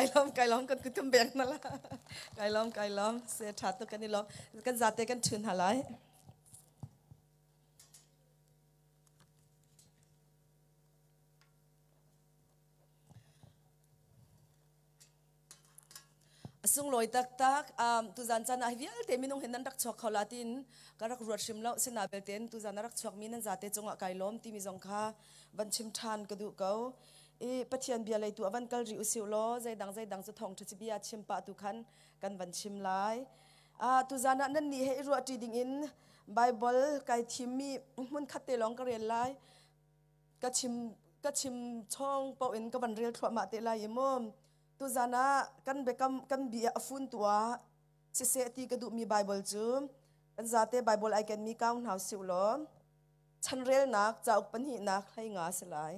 Kai lom kai lom kan kutum bek na la. Kai lom kai lom se tha tu kan i lom. Kan zate kan thun halai. A sunglawi taktak. Tuzan caan ah hi vialte minung hi nan rak chuak kho la tiin ka rak ruat hrim lo. Sina belte in tuzan a rak chuakmi nan zate cungah kai lawm timi zong kha van chim ṭhan ka duh ko. I Pathian bia lei tu a van kal rih usih law zeidang zeidang cu thawngṭha ci bia chim pah tu khan kan van chim lai. Tuzan ah nan nih he i ruahṭi dingin Bible kai thimmi hmun khat te lawng ka rel lai. Ka chim ka chim chawng paoh in ka van rel thluahmah te lai i mu. Tuzan ah kan biakam kan bia a fun tu ah siseh ti ka duhmi Bible cu kan zate Bible ai kenmi kau hna usih law chanrelnak cauk pahnihnak 15 si lai.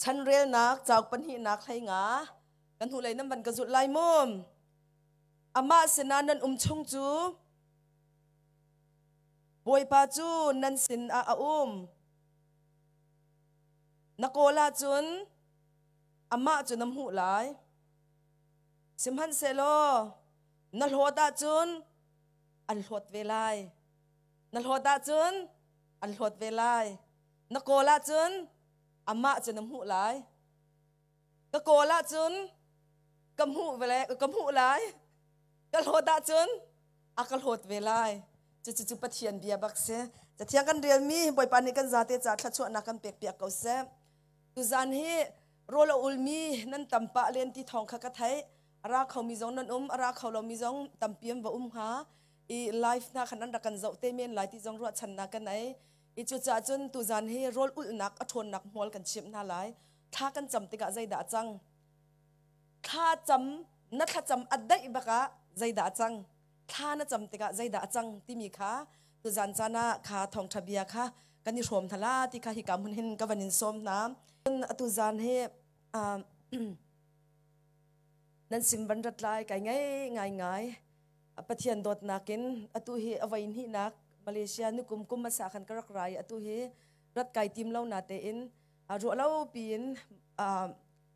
Chanrelnak cauk pahnihnak 15 kan hnulei nan van ka zulh lai mu. Amah sinah nan um chung cu Bawipa cu nan sin ah a um. Na kawl ahcun amah cu na hmuh lai. Sihmanhsehlaw na hlawt ahcun an hlawt ve lai. Na hlawt ahcun an hlawt ve lai. Na kawl ahcun amah cu na hmuh lai. Ka kawl ahcun ka hmuh ve ka hmuh lai. Ka hlawt ahcun a ka hlawt ve lai. Cucu cu Pathian bia bak si. Cathiang kan relmi Bawipa nih kan zate caah thluachuahnak kan pek piak ko seh. Tuzan hi rawl a ulmi nan tam pah len ti thawng kha ka theih. A ra khomi zong nan um, a ra kho lomi zong tampi an va um hnga. I live hna khan an rak kan zoh te men lai ti zong ruahchannak kan ei. I cucaah cun tuzan hi rawl ulhnak a ṭhawnnak hmual kan chimh hna lai. Thla kan cam tikah zeidah a cang? Thla cam na thlacam a daih bak ah zeidah a cang? Thla na cam tikah zeidah a cang timi kha tuzan caan ah kha thawngṭha bia kha kan i hrawm hna la ti kha hika hmun hin ka van in sawm hna. Atu zan hi nan sim van rat lai kai ngei ngai ngai. Pathian dawtnak in atu hi a voi hnihnak Malaysia nukum kum hmasa khan ka rak ra i atu hi rat kai tim lo na tein ruah lo piin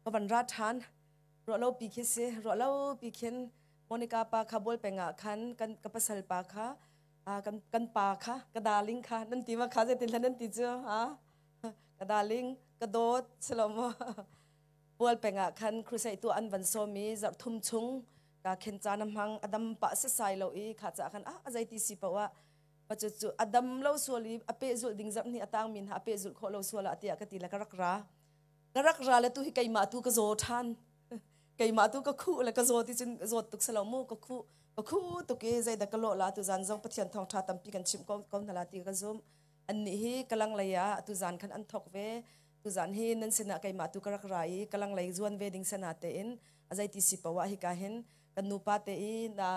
ka van ra ṭhan. Ruah lo pi khi si ruah lo pi khin Monica pa kha bual peng ah khan kan ka pasal pa kha kan kan pa kha ka darling kha nan ti ma kha zeitin hlan nan ti cu ha ka darling ka dawt silo maw bual peng ah khan crusade tu an van sawm i zarh thum chung ka khen caan a hmang adam pah sasai lo i kha ca khan ah zei ti si poah pa cu cu adam lo sual i a peh zulh ding zarh ni atang min ha a peh zulh khawh lo sual ah tiah ka ti le ka rak ra ka rak ra le tu hi keimah tu ka zaw ṭhan keimah tu ka khuh le ka zaw ti cun zawt tuk selo mu ka khuh ka khuh tuk i zeidah ka lawh la tu zan zong Pathian thawngṭha tampi kan chimh ko ko hna la ti ka zum annih hi kalang lei ah tu zan khan an thok ve tu zan hi nan sinah keimah tu ka rak ra i kalang lei zuan ve ding sana tein a zeiti si poah hika hin kan nupa te i na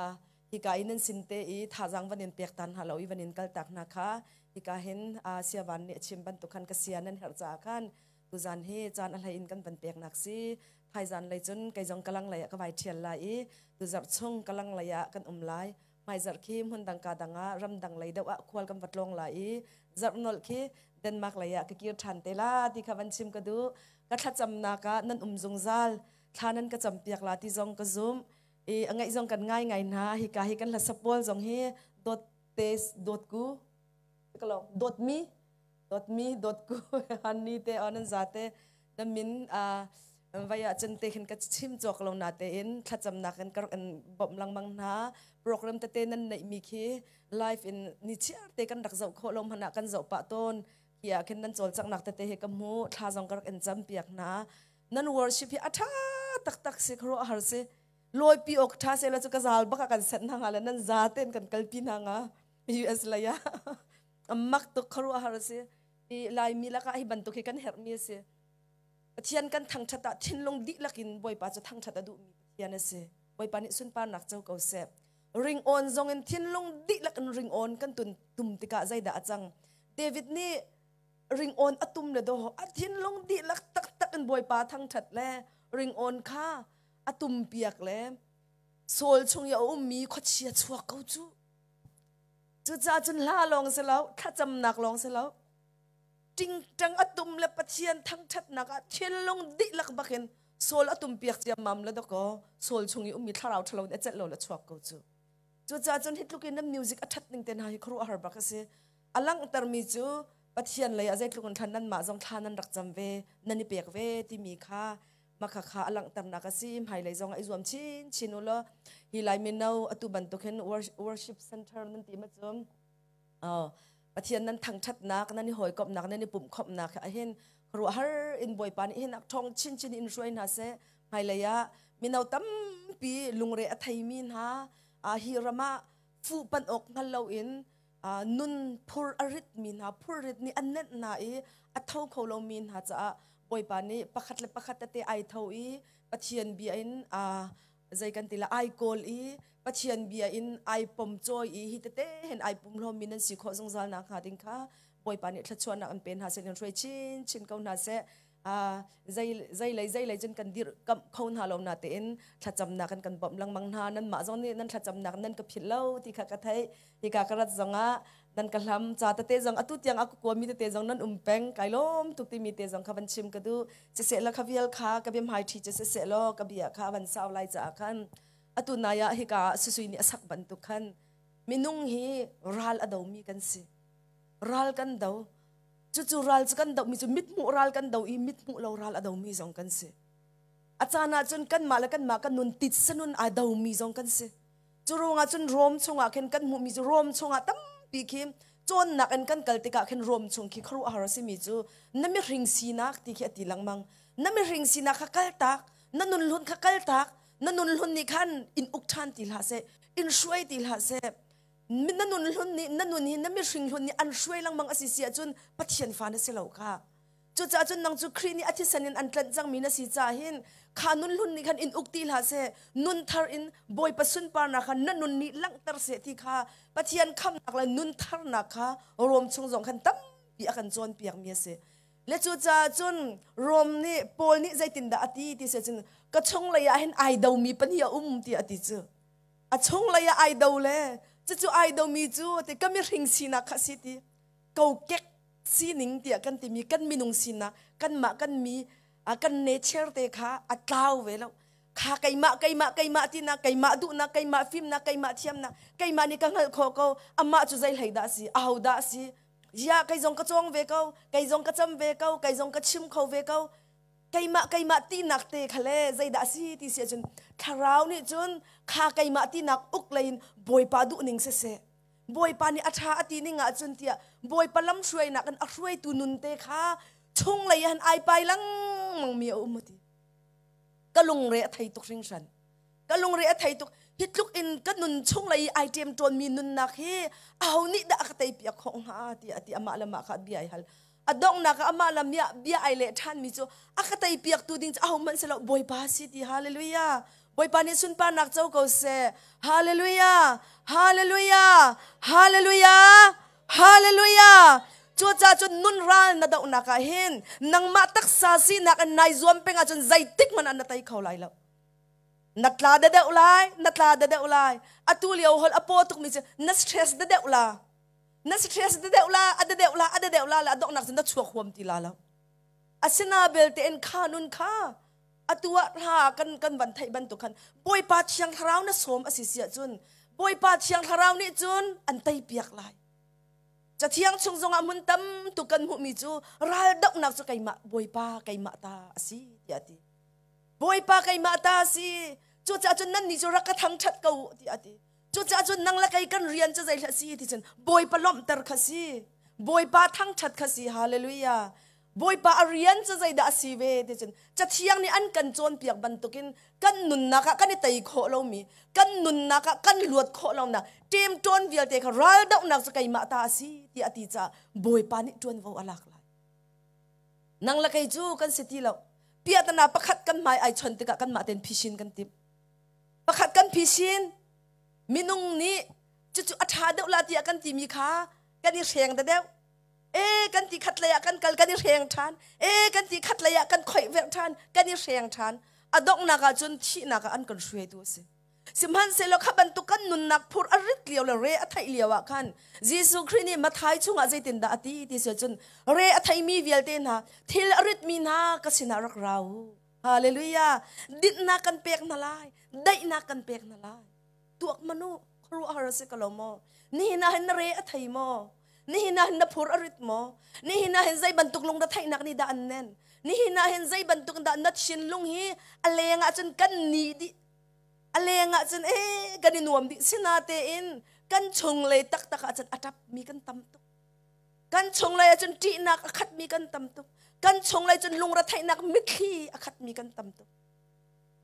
hika i nan sin te i thazang van in pek tan hna lo i van in kal tak hna kha hika hin siavan nih a chim bantuk khan ka sia nan herh caah khan Tuzan hi caan a hlei in kan van peknak si. Thaizan lei cun kei zong kalang lei ah ka vai ṭhial lai i tuzarh chung kalang lei ah kan um lai. Hmaizarh khi hmun dang ka dang ah ramdang lei deuh ah khual kan va tlawng lai i zarh nolh khi Denmark lei ah ka kir ṭhan te la ti kha van chim ka duh. Ka thlacamnak ah nan um zungzal. Thla nan ka campiak la ti zong ka zumh. I a ngaih zong kan ngai ngai hna. Hika hi kan hlasa pawl zong hi dawt te dawt ku dawtmi dawtmi dawtku hanni te anan zate na min vai ah cun te khin ka chim cawk lo na tein thlacamnak in ka rak in bawmh lengmang hna program tete nan neih mi khi live in ni chiar te kan rak zoh khawh lo hmanh ah kan zoh pah tawn hi ah khin nan cawlcanghnak tete hi ka hmu thla zong ka rak in cam piak hna nan worship hi a tha taktak si khuaruah har si lawipi awk tha se la cu ka zal bak ah kan set hna nga le nan za ten kan kalpi hna nga US lei ah mak tuk khuaruahhar a si i Laimi lakah hi bantuk hi kan herhmi a si Pathian kan thangṭhat ah thinlung dihlak in Bawipa cu thangṭhat a duhmi Pathian a si Bawipa nih sunparnak co ko seh ringawn zong in thinlung dihlak in ringawn kan tun tum tikah zeidah a cang David nih ringawn a tum le do a thinlung dihlak taktak in Bawipa thangṭhat le ringawn kha a tum piak le Saul chung i a ummi khuachia chuak ko cu Cucaah cun hla lawng si lo, thlacamnak lawng si lo. Ṭingṭang a tum le Pathian thangṭhatnak ah thinlung dihlak bakin Saul a tumpiak ciammam le dakaw Saul chung i ummi thlarau ṭhalo nih a celh lo le chuak ko cu. Cucaah cun hi tluk in nan music a ṭhat ning te hna hi khuaruahhar bak a si. A langhtermi cu Pathian lei ah zeitluk in thlan nanmah zong thla nan rak cam ve, nan i pek ve timi kha makha kha a langhternak a si. Hmailei zong ah i zuam chinchin u law hi Lai mino atu bantuk hin worship center nan ti ma cu Pathian nan thangṭhatnak, nan i hawikomhnak, nan i pumhkhawmhnak ahhin khuaruahhar in Bawipa nih hin ṭhawng chinchin in hruai hna seh. Hmailei ah mino tampi lungre a theimi hna hi ram ah fuh panh awk hngal loin nun phur a ritmi hna, phurrit nih a nenh hna i a tho kho lomi hna caah Bawipa nih pakhat le pakhat tete ai tho i Pathian bia in zei kan ti la ai kawl i Pathian bia in ai pom cawi i hi tete hen ai pum hlawmmi nan si khawh zungzal nak hnga ding kha Bawipa nih thluachuahnak an pe hna seh in hruai chin chin ko hna seh. Zei zei lei zei lei cun kan dir kamh kho hna lo na tein thlacamnak kan kan bawmh lengmang hna. Nan mah zong nih nan thlacamnak nan ka philh lo ti kha ka theih. Hika ka rat zongah nan ka hlam ca tete zong atu tiang a kuami tete zong nan um peng. Kai lawm tuk timi te zong kha van chim ka duh. Siseh la kha vial kha ka bia hmai ṭhi cu siseh law ka bia kha van sau lai caah khan atu nai ah hika ah susui nih a sak bantuk khan minung hi ral a domi kan si. Ral kan do. Cucu ral cu kan dohmi cu mithmuh ral kan do i mithmuh lo ral a domi zong kan si. A caan ah cun kanmah le kanmah kan nun titsa nun aa domi zong kan si. Cu ruangah cun Rom chungah khin kan hmuhmi cu Rom chungah tampi khi cawnnak in kan kal tikah khin Rom chung khi khuaruahhar a simi cu na mihring sinak ti khi a ti lengmang. Na mihring sinak kha kaltak, na nun hlun kha kaltak, na nun hlun nih khan in uk ṭhan ti hlah seh, in hruai ti hlah seh. Na nun hlun nih na nun hi na mihring hlun nih an hruai lengmang a si si ahcun Pathian fa na si lo kha. Cucaah cun nang cu Khrih nih a thisen in an tlanh cangmi na si caah hin kha nun hlun nih khan in uk ti hlah seh, nun thar in Bawipa sunparnak kha na nun nih langhter seh ti kha Pathian khamhnak le nun tharnak kha Rom chung zong khan tampi a kan cawnpiakmi a si. Le cucaah cun Rom nih Paul nih zeitindah a ti ti si cun ka chunglei ah hin ai domi pahnih a um ti a ti cu. A chunglei ah ai do le cucu ai domi cu ti ka mihring sinak kha si ti kokek sining tiah kan timi kan minung sinak kanmah kan mi kan nature te kha a tlau ve lo. Kha keimah keimah keimah tinak, keimah duhnak, keimah fimnak, keimah thiamnak, keimah nih ka hngalh khawh ko, amah cu zei hlei dah si, aho dah si, ya kei zong ka cawng ve ko, kei zong ka cam ve ko, kei zong ka chim kho ve ko, keimah keimah tinak te kha le zeidah si ti si ahcun thlarau nih cun kha keimah tinak uk lei in Bawipa duhning siseh, Bawipa nih a ṭha a ti ning ahcun tiah Bawipa lamhruainak in a hruaitu nun te kha chunglei ah ai pai lengmang mi a um a ti. Ka lungre a thei tuk hringhran. Ka lungre a thei tuk. Hi tluk in ka nun chunglei i ai ṭem ṭawnmi nunnak hi aho nih dah a ka teipiak khawh hnga tiah a ti. Amah le mah kha bia ai hal. A donghnak ah amah le bia ai leh ṭhanmi cu a ka teipiaktu ding cu ahohmanh si lo, Bawipa si ti. Hallelujah. Bawipa nih sunparnak co ko seh. Hallelujah! Hallelujah! Hallelujah! Hallelujah! Cucaah cun nun ral na dohnak ah hin nangmah taksa sinak in nai zuam peng ahcun zeitik hmanh ah na tei kho lai lo. Na tla da deuh lai, na tla da deuh lai. Atu lio hol a paw tukmi cu na stress da deuh la. Na stress da deuh la, a da deuh la, a da deuh la le a donghnak cun na chuak huam ti la lo. Asina belte in kha nun kha atu ah hla kan kan van theih bantuk khan Bawipa Thiang Thlarau na sawm a si si ahcun Bawipa Thiang Thlarau nih cun an teipiak lai. Cathiang chung zongah hmun tam tuk kan hmuhmi cu ral dohnak cu keimah Bawipa keimah ta a si tiah a ti. Bawipa keimah ta a si. Cucaah cun nannih cu rak ka thangṭhat ko u tiah a ti. Cucaah cun nang le kei kan rian cu zeihlah si ti cun Bawipa lawmhter kha si. Bawipa thangṭhat kha si. Hallelujah. Bawipa a rian cu zeidah a si ve ti cun Cathiang nih an kan cawnpiak bantukin kan nunnak ah kan i tei khawh lomi, kan nunnak ah kan luat khawh lonak ṭemṭawn vialte kha raldohnak cu keimah ta a si tiah a ti caah Bawipa nih ṭuanvo a lak lai. Nang le kei cu kan si ti lo. Piahtana pakhat kan hmai ai chon tikah kanmah tein phisin kan timh. Pakhat kan phisin, minung nih cucu a ṭha deuh la tiah kan timi kha kan i hreng da deuh. E kan ti khat lei ah kan kal kan i hreng ṭhan. E kan ti khat lei ah kan khoih verh ṭhan kan i hreng ṭhan. A donghnak ah cun thihnak ah an kan hruaitu a si. Sihmanhsehlaw kha bantuk kan nunnak phur a rit lio le re a theih lio ah khan Jesuh Khrih nih Matthai chungah zeitindah a ti ti si cun re a theimi vialte hna thil a ritmi hna ka sinah rak ra u. Hallelujah. Dinhnak kan pek hna lai. Daihnak kan pek hna lai. Tuak manu khuaruahhar a si ko lo maw? Nihin ah hin na re a thei maw? Nihin ah hin na phur a rit maw? Nihin ah hin zei bantuk lung na theihnak nih dah an nen? Nihin ah hin zei bantuk dah na thinlung hi a leng ah cun kan ni dih a leng ah cun ee kan i nuam dih sinatein kan chunglei taktak ah cun a ṭap mi kan tam tuk kan chunglei ah cun ṭihnak a khat mi kan tam tuk kan chunglei cun lungretheihnak mitthli a khat mi kan tam tuk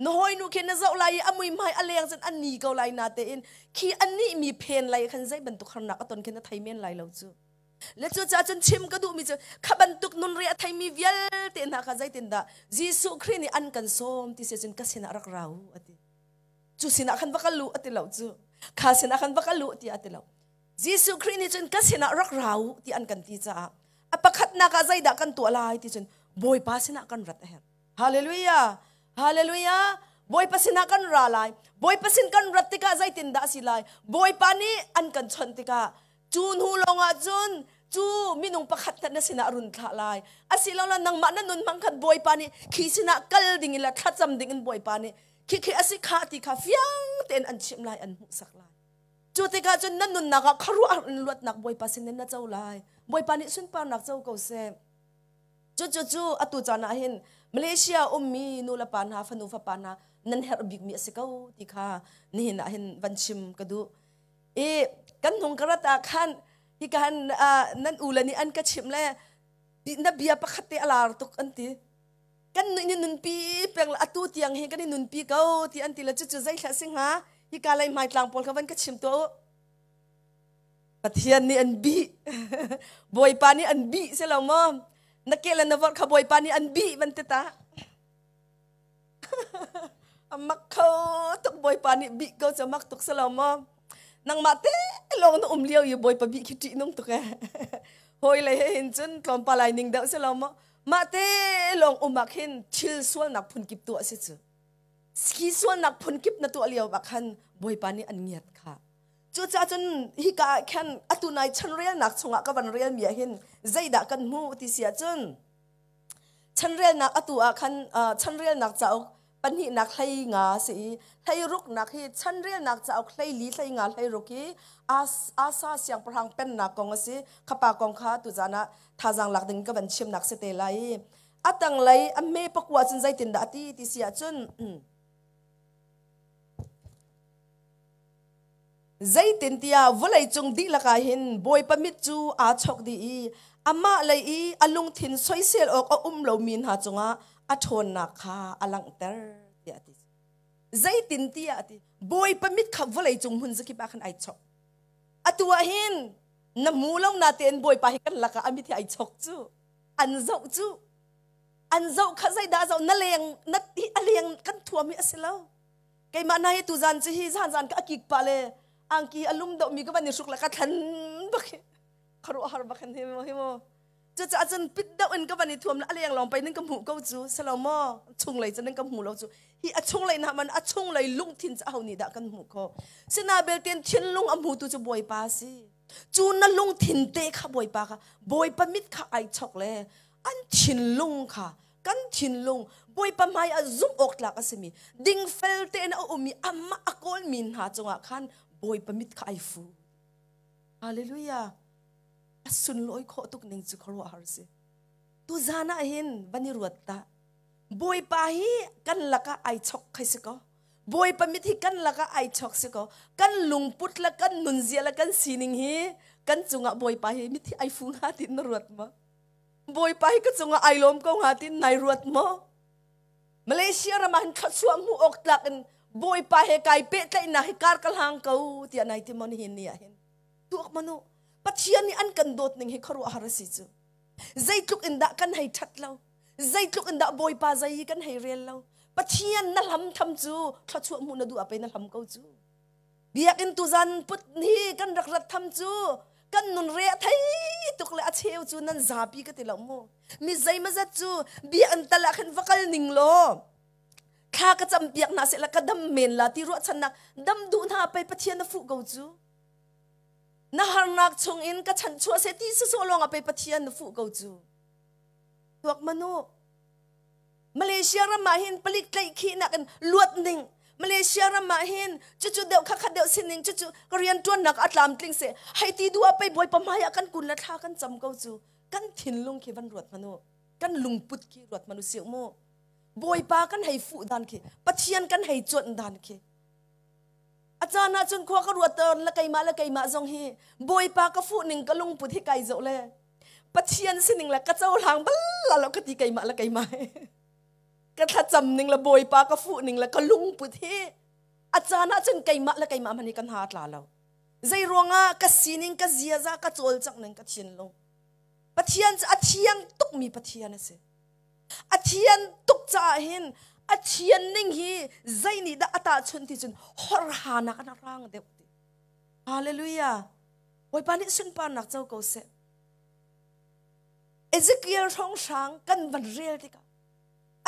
na hawinu khi na zoh lai i a muihmai a leng cun a ni ko lai na tein khi a nih mi phen lai khan zei bantuk harnak a ton khi na thei men lai lo cu le cu ca cun chim ka duhmi cu kha bantuk nun re a theimi vialte hna kha zeitindah Jesuh Khrih nih an kan sawm ti si cun ka sinah rak ra u a ti cu sinah khan va kal u a ti lo cu kha sinah khan va kal u ti a ti lo Jesuh Khrih nih cun ka sinah rak ra u ti an kan ti caah a pakhatnak ah zeidah kan tuah lai ti cun Bawipa sinah kan rat a herh Hallelujah Hallelujah Bawipa sinah kan ra lai Bawipa sin kan rat tikah zeitindah a si lai Bawipa nih an kan chawnh tikah Cu hnu lawngah cun cu minung pakhat khat na sinah a run thlah lai. Asilole nangmah na nun hmang khan Bawipa nih khi sinah kal ding in le thlacam ding in Bawipa nih khi khi a si kha ti kha fiang tein an chimh lai, an hmuhsak lai. Cu tikah cun na nunnak ah khuaruahhar in luatnak Bawipa sinin na co lai. Bawipa nih sunparnak co ko seh. Cucu cu atu caan ah hin Malaysia ummi nu le pa hna, fanu fapa hna nan herh bikmi a si ko ti kha nihin ah hin van chim ka duh. I kan hnung ka rat ah khan hika han nan u le nih an ka chimh le na bia pakhat te a lar tuk an ti. Kan nih ni nunpi peng le atu tiang hi kan i nunpi ko ti an ti le cucu zei thla si hnga hika lei hmaitlang pawl kha van ka chim tuah u. Pathian nih an bih. Bawipa nih an bih si lo maw? Na ke le na vorh kha Bawipa nih an bih van ti ta. A mak kho tuk Bawipa nih bih ko cu mak tuk si lo maw? Nangmah te lawng na um lio i Bawipa bih khi ṭih nung tuk ee. Hawi lei he hin cun tlawmpal ai ning deuh si lo maw? Mah te lawng um ah khin thil sualnak phunkip tuah si cu. Ski sualnak phunkip na tuah lio ah khan Bawipa nih an ngiat kha. Cucaah cun hika ah khan atu nai chanrelnak chungah ka van relmi ah hin zeidah kan hmuh ti si ahcun Chanrelnak atu ah khan chanrelnak cauk pahnihnak 15 si i hleiruknak hi chanrelnak cauk 14 15 16 hi Asa siangpahrang pennak kong a si. Khapa kong kha tuzan ah thazaang lak ding ka van chimnak si te lai i a tanglei a hme pakua cun zeitindah a ti ti si ahcun Zeitintiah vawleicung dihlak ah hin Bawipa mit cu aa chok dih i amah lei i a lungthin soisel awk a um lomi hna cungah a ṭhawnnak kha a langhter tiah a ti. Zeitintiah a ti, Bawipa mit kha vawleicung hmun zakip ah khan ai chok. Atu ah hin na hmu lo natein Bawipa hi kan lakah a mit hi ai chok cu. An zoh cu. An zoh kha zeidah a zoh na leng na a leng kan thuam hi a si lo. Keimah na hi tuzan cu hi zan zan ka akik pa le angki a lum deuh mi ka van i hruk le ka thlan bak hi khuaruahhar bak hin hi mo hi mo cucaah cun pit deuh in ka van i thuam le a leng lawng pei nan ka hmuh ko cu selo maw chunglei cu nan ka hmu lo cu hi a chunglei na man a chunglei lungthin cu aho nih dah kan hmuh khawh sina belte thinlung a hmutu cu bawipa si cu na lungthin te kha bawipa kha bawipa mit kha ai chok le an thinlung kha kan thinlung Bawipa hmai ah zumh awk tlak a simi dingfel tein a ummi amah a kawlmi hna cungah khan Bawipa mit kha ai fu. Hallelujah. A sunlawi khawh tuk ning cu khuaruahhar si. Tuzan ah hin van i ruat ta. Bawipa hi kan lakah ai chok khai si ko. Bawipa mit hi kan lakah ai chok si ko. Kan lungput le kan nunzia le kan sining hi kan cungah Bawipa hi mit hi ai fu hnga ti na ruat ma? Bawipa hi ka cungah ai lawm ko hnga tin nai ruat maw? Malaysia ram ah hin thluachuah hmuh awk tlak in Bawipa he kai pehtlaihnak hi kar ka hlang ko tiah nai ti maw nihin ni ah hin tuak manu Pathian nih an kan dawt ning hi khuaruahhar a si cu zeitluk in dah kan hei ṭhat lo zeitluk in dah Bawipa zei hi kan hei rel lo Pathian na hlam tham cu thluachuah hmuh na duh ah pei na hlam ko cu Biakinn tuzan put hi kan rak rat tham cu kan nun re a thei tuk le a cheu cu nan zapi ka ti lo mu. Mi zeimazat cu biakinn tal ah khan va kal ning law. Thla ka cam piak hna seh la ka dam men la ti ruahchannak dam duh hna pei Pathian na fuh ko cu. Na harnak chung in ka chanchuah seh ti sawsawh lawng ah pei Pathian na fuh ko cu. Tuak manu. Malaysia ram ah hin palik tlaihkhihnak in luat ning Malaysia ram ah hin cucu deuh kha khat deuh sining cucu ka rian ṭuannak a tlamtling seh hei ti duh ah pei Bawipa hmai ah kan kun le thla kan cam ko cu kan thinlung khi van ruat hmanh u kan lungput khi ruat hmanh u sih mu Bawipa kan hei fuh dan khi Pathian kan hei cuanh dan khi a caan ah cun khua ka ruat tawn le keimah le keimah zong hi Bawipa ka fuh ning ka lungput hi kai zoh le Pathian sining le ka cohlang bal la lo ka ti keimah le keimah ka thlacam ning le Bawipa ka fuh ning le ka lungput hi a caan ah cun keimah le keimah hmanh hi kan ha tla lo zei ruangah ka sining ka ziaza ka cawlcangh ning ka thinlung Pathian cu a thiang tukmi Pathian a si a thian tuk caah hin a thian ning hi zei nih dah a tahchunh ti cun horhanak an rang deuh ti hallelujah Bawipa nih sunparnak co ko seh. Ezekiel hrawnghrang kan van rel tikah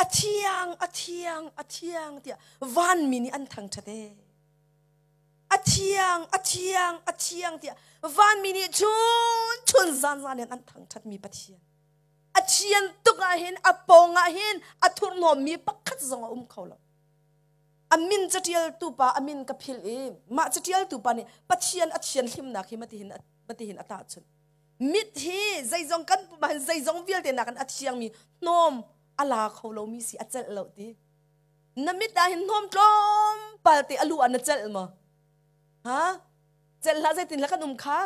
a thiang a thiang a thiang tiah vanmi nih an thangṭhat ee. A thiang a thiang a thiang tiah vanmi nih chun chun zan zan in an thangṭhatmi Pathian. A thian tuk ah hin a pawng ah hin a thurhnawmmi pakhat zong a um kho lo. A min catialtu pa a min ka philh i mah catialtu pa nih Pathian a thianhlimnak hi matihin matihin a tahchunh. Mit hi zeizong kan pum ah hin zeizong vialte nakin a thiangmi hnawm a la kho lomi si a celh lo ti. Na mit ah hin hnawm tlawmpal te a lu ah na celh maw? Ha? Celh hlah zeitin le kan um kha?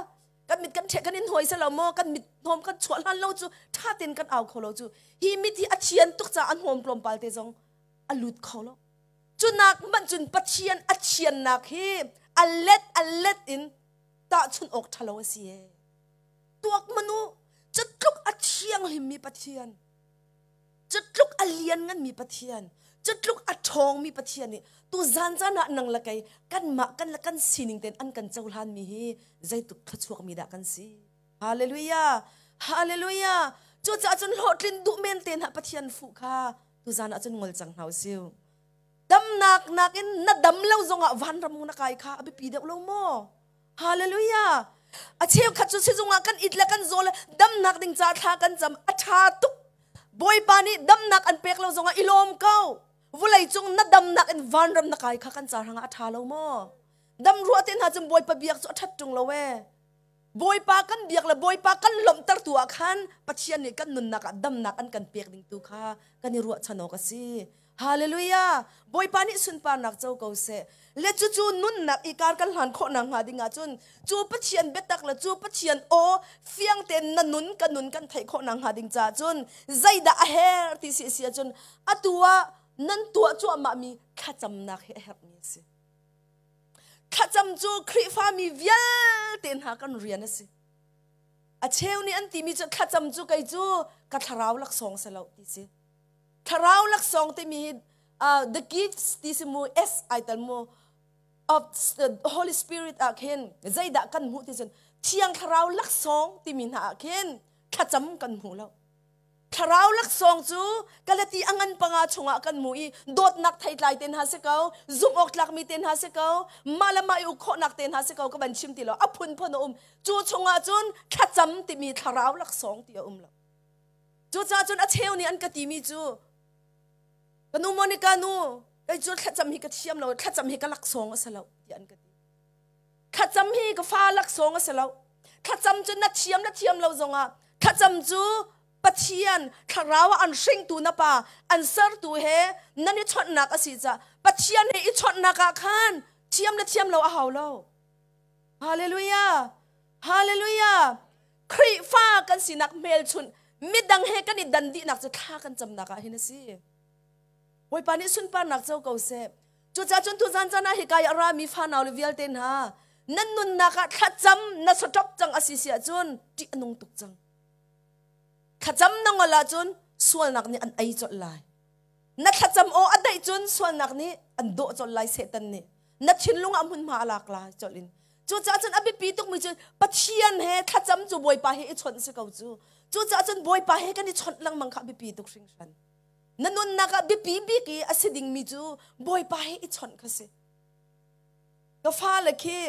Kan mit kan ṭheh kan in hnuai selo maw? Kan mit hnawm kan chuah hlan lo cu ṭha tein kan au kho lo cu. Hi mit hi a thian tuk caah a hnawm tlawmpal te zong a lut kho lo. Cunak hmanh cun Pathian a thiannak hi a let a let in tahchunh awk ṭhalo a si ee. Tuak manu cutluk a thianghlimmi Pathian, cutluk a liannganmi Pathian, cutluk a ṭhawngmi Pathian nih tu zan caan ah nang le kei kanmah kan le kan sining tein an kan cohlanmi hi zeitluk thluachuakmi dah kan si. Hallelujah! Hallelujah! Cucaah cun hlawhtlin duh men te hna Pathian fuh kha tuzan ah cun ngol cang hna usih. Damnak nakin na dam lo zongah vanram na kai kha a biapi deuh lo maw? Hallelujah! A cheukhat cu sizung ah kan it le kan zaw le damnak ding ca thla kan cam a ṭha tuk. Bawipa nih damnak an pek lo zongah i lawm ko. Vulei cung na damnak in vanram na kai kha kan ca hrangah a ṭha lo maw? Dam ruah te hna cun Bawipa biak cu a ṭhat ṭung lo ee. Bawipa kan biak le Bawipa kan lawmhtertu ah khan Pathian nih kan nunnak ah damnak an kan pek ding tu kha kan i ruahchan awk a si. Hallelujah! Bawipa nih sunparnak co ko seh. Le cucu nunnak i kar kan hlan khawh nak hnga ding ahcun cu Pathian biatak le cu Pathian aw fiang tein na nun ka nun kan theih khawh nak hnga ding caah cun zeidah a her ti si si ahcun atu ah nan tuah cuahmah mi thlacamnak hi a herhmi a si. Thlacam cu Khrihfami vialte hna kan rian a si. A cheu nih an timi cu thlacam cu kei cu ka thlarau laksawng si lo ti si. Thlarau laksawng timi uh, the gifts ti si mu S ai tal mu of the Holy Spirit ah khin zeidah kan hmuh ti cun thiang thlarau laksawng timi hna ah khin thlacam kan hmu lo. Thlarau laksawng cu Galati a ngan panga chungah kan hmu i dawtnak theitlai te hna si ko, zumh awk tlakmi te hna si ko, mah le mah i uk khawhnak te hna si ko ka van chim ti lo. A phunphun a um. Cu chungah cun thlacam timi thlarau laksawng ti a um lo. Cucaah cun a cheu nih an ka timi cu ka nu Monica nu kei cu thlacam hi ka thiam lo, thlacam hi ka laksawng a si lo tiah an ka ti. Thlacam hi ka fa laksawng a si lo. Thlacam cu na thiam na thiam lo zongah thlacam cu Pathian thlarau ah an hringtu na pa an sertu he nan i chawnhnak a si caah Pathian he i chawnhnak ah khan thiam le thiam lo a hau lo. Hallelujah! Hallelujah! Khrihfa kan sinak hmelchunh midang he kan i dan dihnak cu thla kan camnak ah hin a si. Bawipa nih sunparnak co ko seh. Cucaah cun tuzan caan ah hika i a rami fanau le vialte hna nan nunnak ah thlacam na stop cang a si si ahcun ṭih a nung tuk cang. Thlacam na ngol ahcun sualnak nih an ei colh lai. Na thlacam aw a daih cun sualnak nih an dawh colh lai Satan nih. Na thinlung ah hmunhma a lak lai colh in. Cucaah cun a biapi tukmi cu Pathian he thlacam cu Bawipa he i chawnh si ko cu. Cucaah cun Bawipa he kan i chawnh lengmang kha a biapi tuk hringhran. Na nunnak ah biapi bik i a si dingmi cu Bawipa he i chawnh kha si. Ka fale khi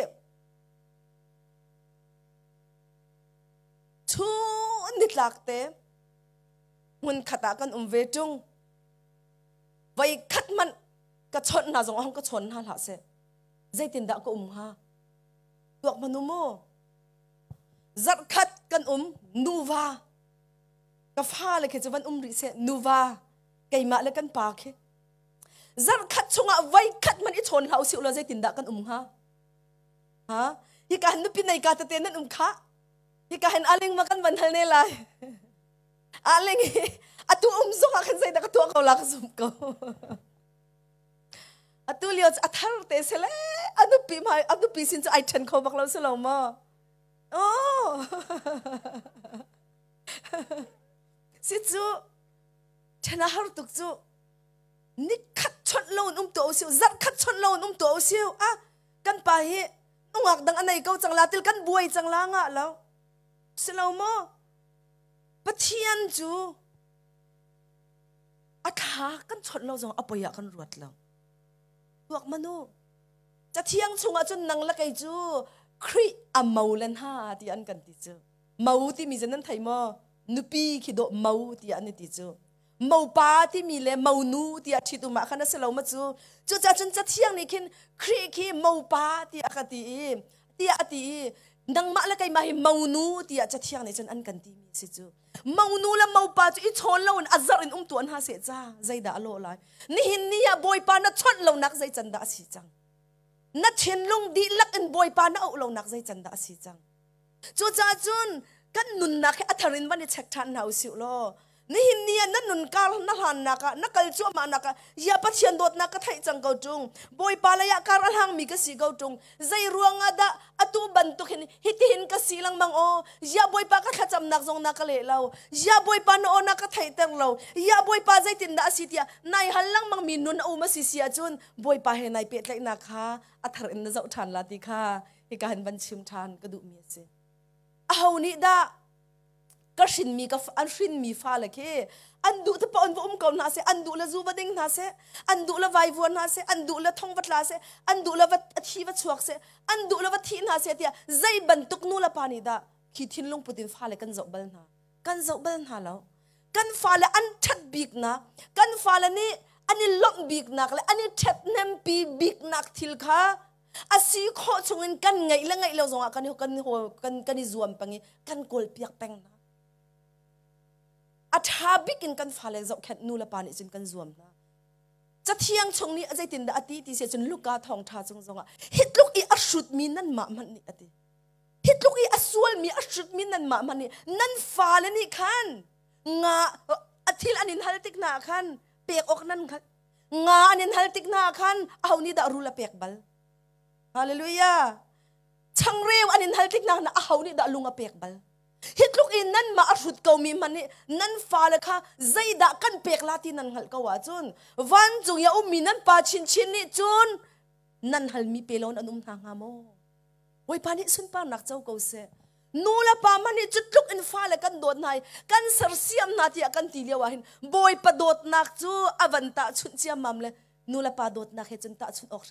chun nitlak te hmun khat ah kan um ve ṭung. Voi khat hmanh ka chawnh hna zong ahong ka chawn hna hlah seh. Zeitindah ka um hnga? Tuak hmanh u mu. Zarh khat kan um nuva ka fale khi cu van um rih seh nuva keimah le kan pa khi zarh khat chungah voi khat hmanh i chawn hlah usih law zeitindah kan um hnga? Ha? Hika hin nupi nei ka tete nan um khah. Hika hin aling ma kan van hal ne lai. Aling hi atu um zong ah khan zeidah ka tuah ko la ka zum ko. Atu lio a thar te se le a nupi ma a nupi sin cu ai then kho bak lo si lo maw? Oh. Si cu then a har tuk cu nikhat chawnh lo in um tuah usih zarh khat chawnh lo in um tuah usih ah kan pa hi nungak dang a nei ko cang la til kan buai cang la nga lo si lo maw Pathian cu a thla kan chawnh lo zong a poi ah kan ruat lo tuak manu cathiang chungah cun nang le kei cu Khrih a mo le hna ti an kan ti cu mo timi cu nan thei maw nupi khi dawh mo tiah an i ti cu mopa timi le monu tiah ṭhitum ah khan a si lo ma cu cucaah cun cathiang nih khin Khrih khi mopa tiah ka ti i tiah a ti i nangmah le keimah hi monu tiah cathiang nih cun an kan timi a si cu monu le mopa cu i chawn loin a zarh in um tuah hna seh ca zeidah a lawh lai nihin ni ah bawipa na chawnh lonak zei can dah a si cang na thinlung dihlak in bawipa na auh lonak zei can dah a si cang Cucaah cun kan nunnak hi a thar in van i check ṭhan hna usih law nihin ni ah na nun kar na hlannak ah na kal cuahmahnak ah ya Pathian dawtnak ka theih cang ko ṭung Bawipa lei ah kar a hlangmi ka si ko ṭung zei ruangah dah atu bantuk hin hitihin ka si lengmang aw ya Bawipa ka thlacamnak zong na ka leh lo ya Bawipa na aw na ka theihter lo ya Bawipa zeitindah a si tiah nai hal lengmang mi nun a um a si si ahcun Bawipa he nai pehtlaihnak kha a thar in na zoh ṭhan la ti kha hika hin van chim ṭhan ka duhmi a si. Aho nih dah ka hrinmi ka an hrinmi fale khi an duh te paoh in va um ko hna seh an duh le zu va ding hna seh an duh le vaivuan hna seh an duh le thong va tla seh an duh le va thi va chuak seh an duh le va thi hna seh tiah zei bantuk nu le pa nih dah khi thinlung put in fale kan zoh bal hna kan zoh bal hna lo kan fale an ṭhat biknak kan fale nih an i lawmh biknak le an i ṭhathnempi biknak thil kha a si khawh chungin kan ngeih le ngeih lo zongah kan kan kan kan i zuam peng i kan kawl piak peng hna a ṭha bik in kan fale zohkhenh nu le pa nih cun kan zuam hna cathiang chung nih zeitindah a ti ti si cun Luka thawngṭha chung zongah hi tluk i a hrutmi nanmah hmanh nih a ti hi tluk i a sualmi a hrutmi nanmah hmanh nih nan fale nih khan nga a thil an in hal tik hna khan pek awk nan hngalh Nga an in hal tik hna khan aho nih dah rul a pek bal? Hallelujah. Changreu an in hal tik hna aho nih dah lung a pek bal? Hi tluk in nanmah a hrut komi hmanh nih nan fale kha zeidah kan pek la ti nan hngalh ko ahcun vancung i a ummi nan pa chinchin nih cun nan halmi pe loin an um hna hnga maw? Bawipa nih sunparnak co ko seh. Nu le pa hmanh nih cu tluk in fale kan dawt hna i kan sersiam hna tiah kan ti lio ah hin Bawipa dawtnak cu a van tahchunh ciammam le nu le pa dawtnak he cun tahchunh awk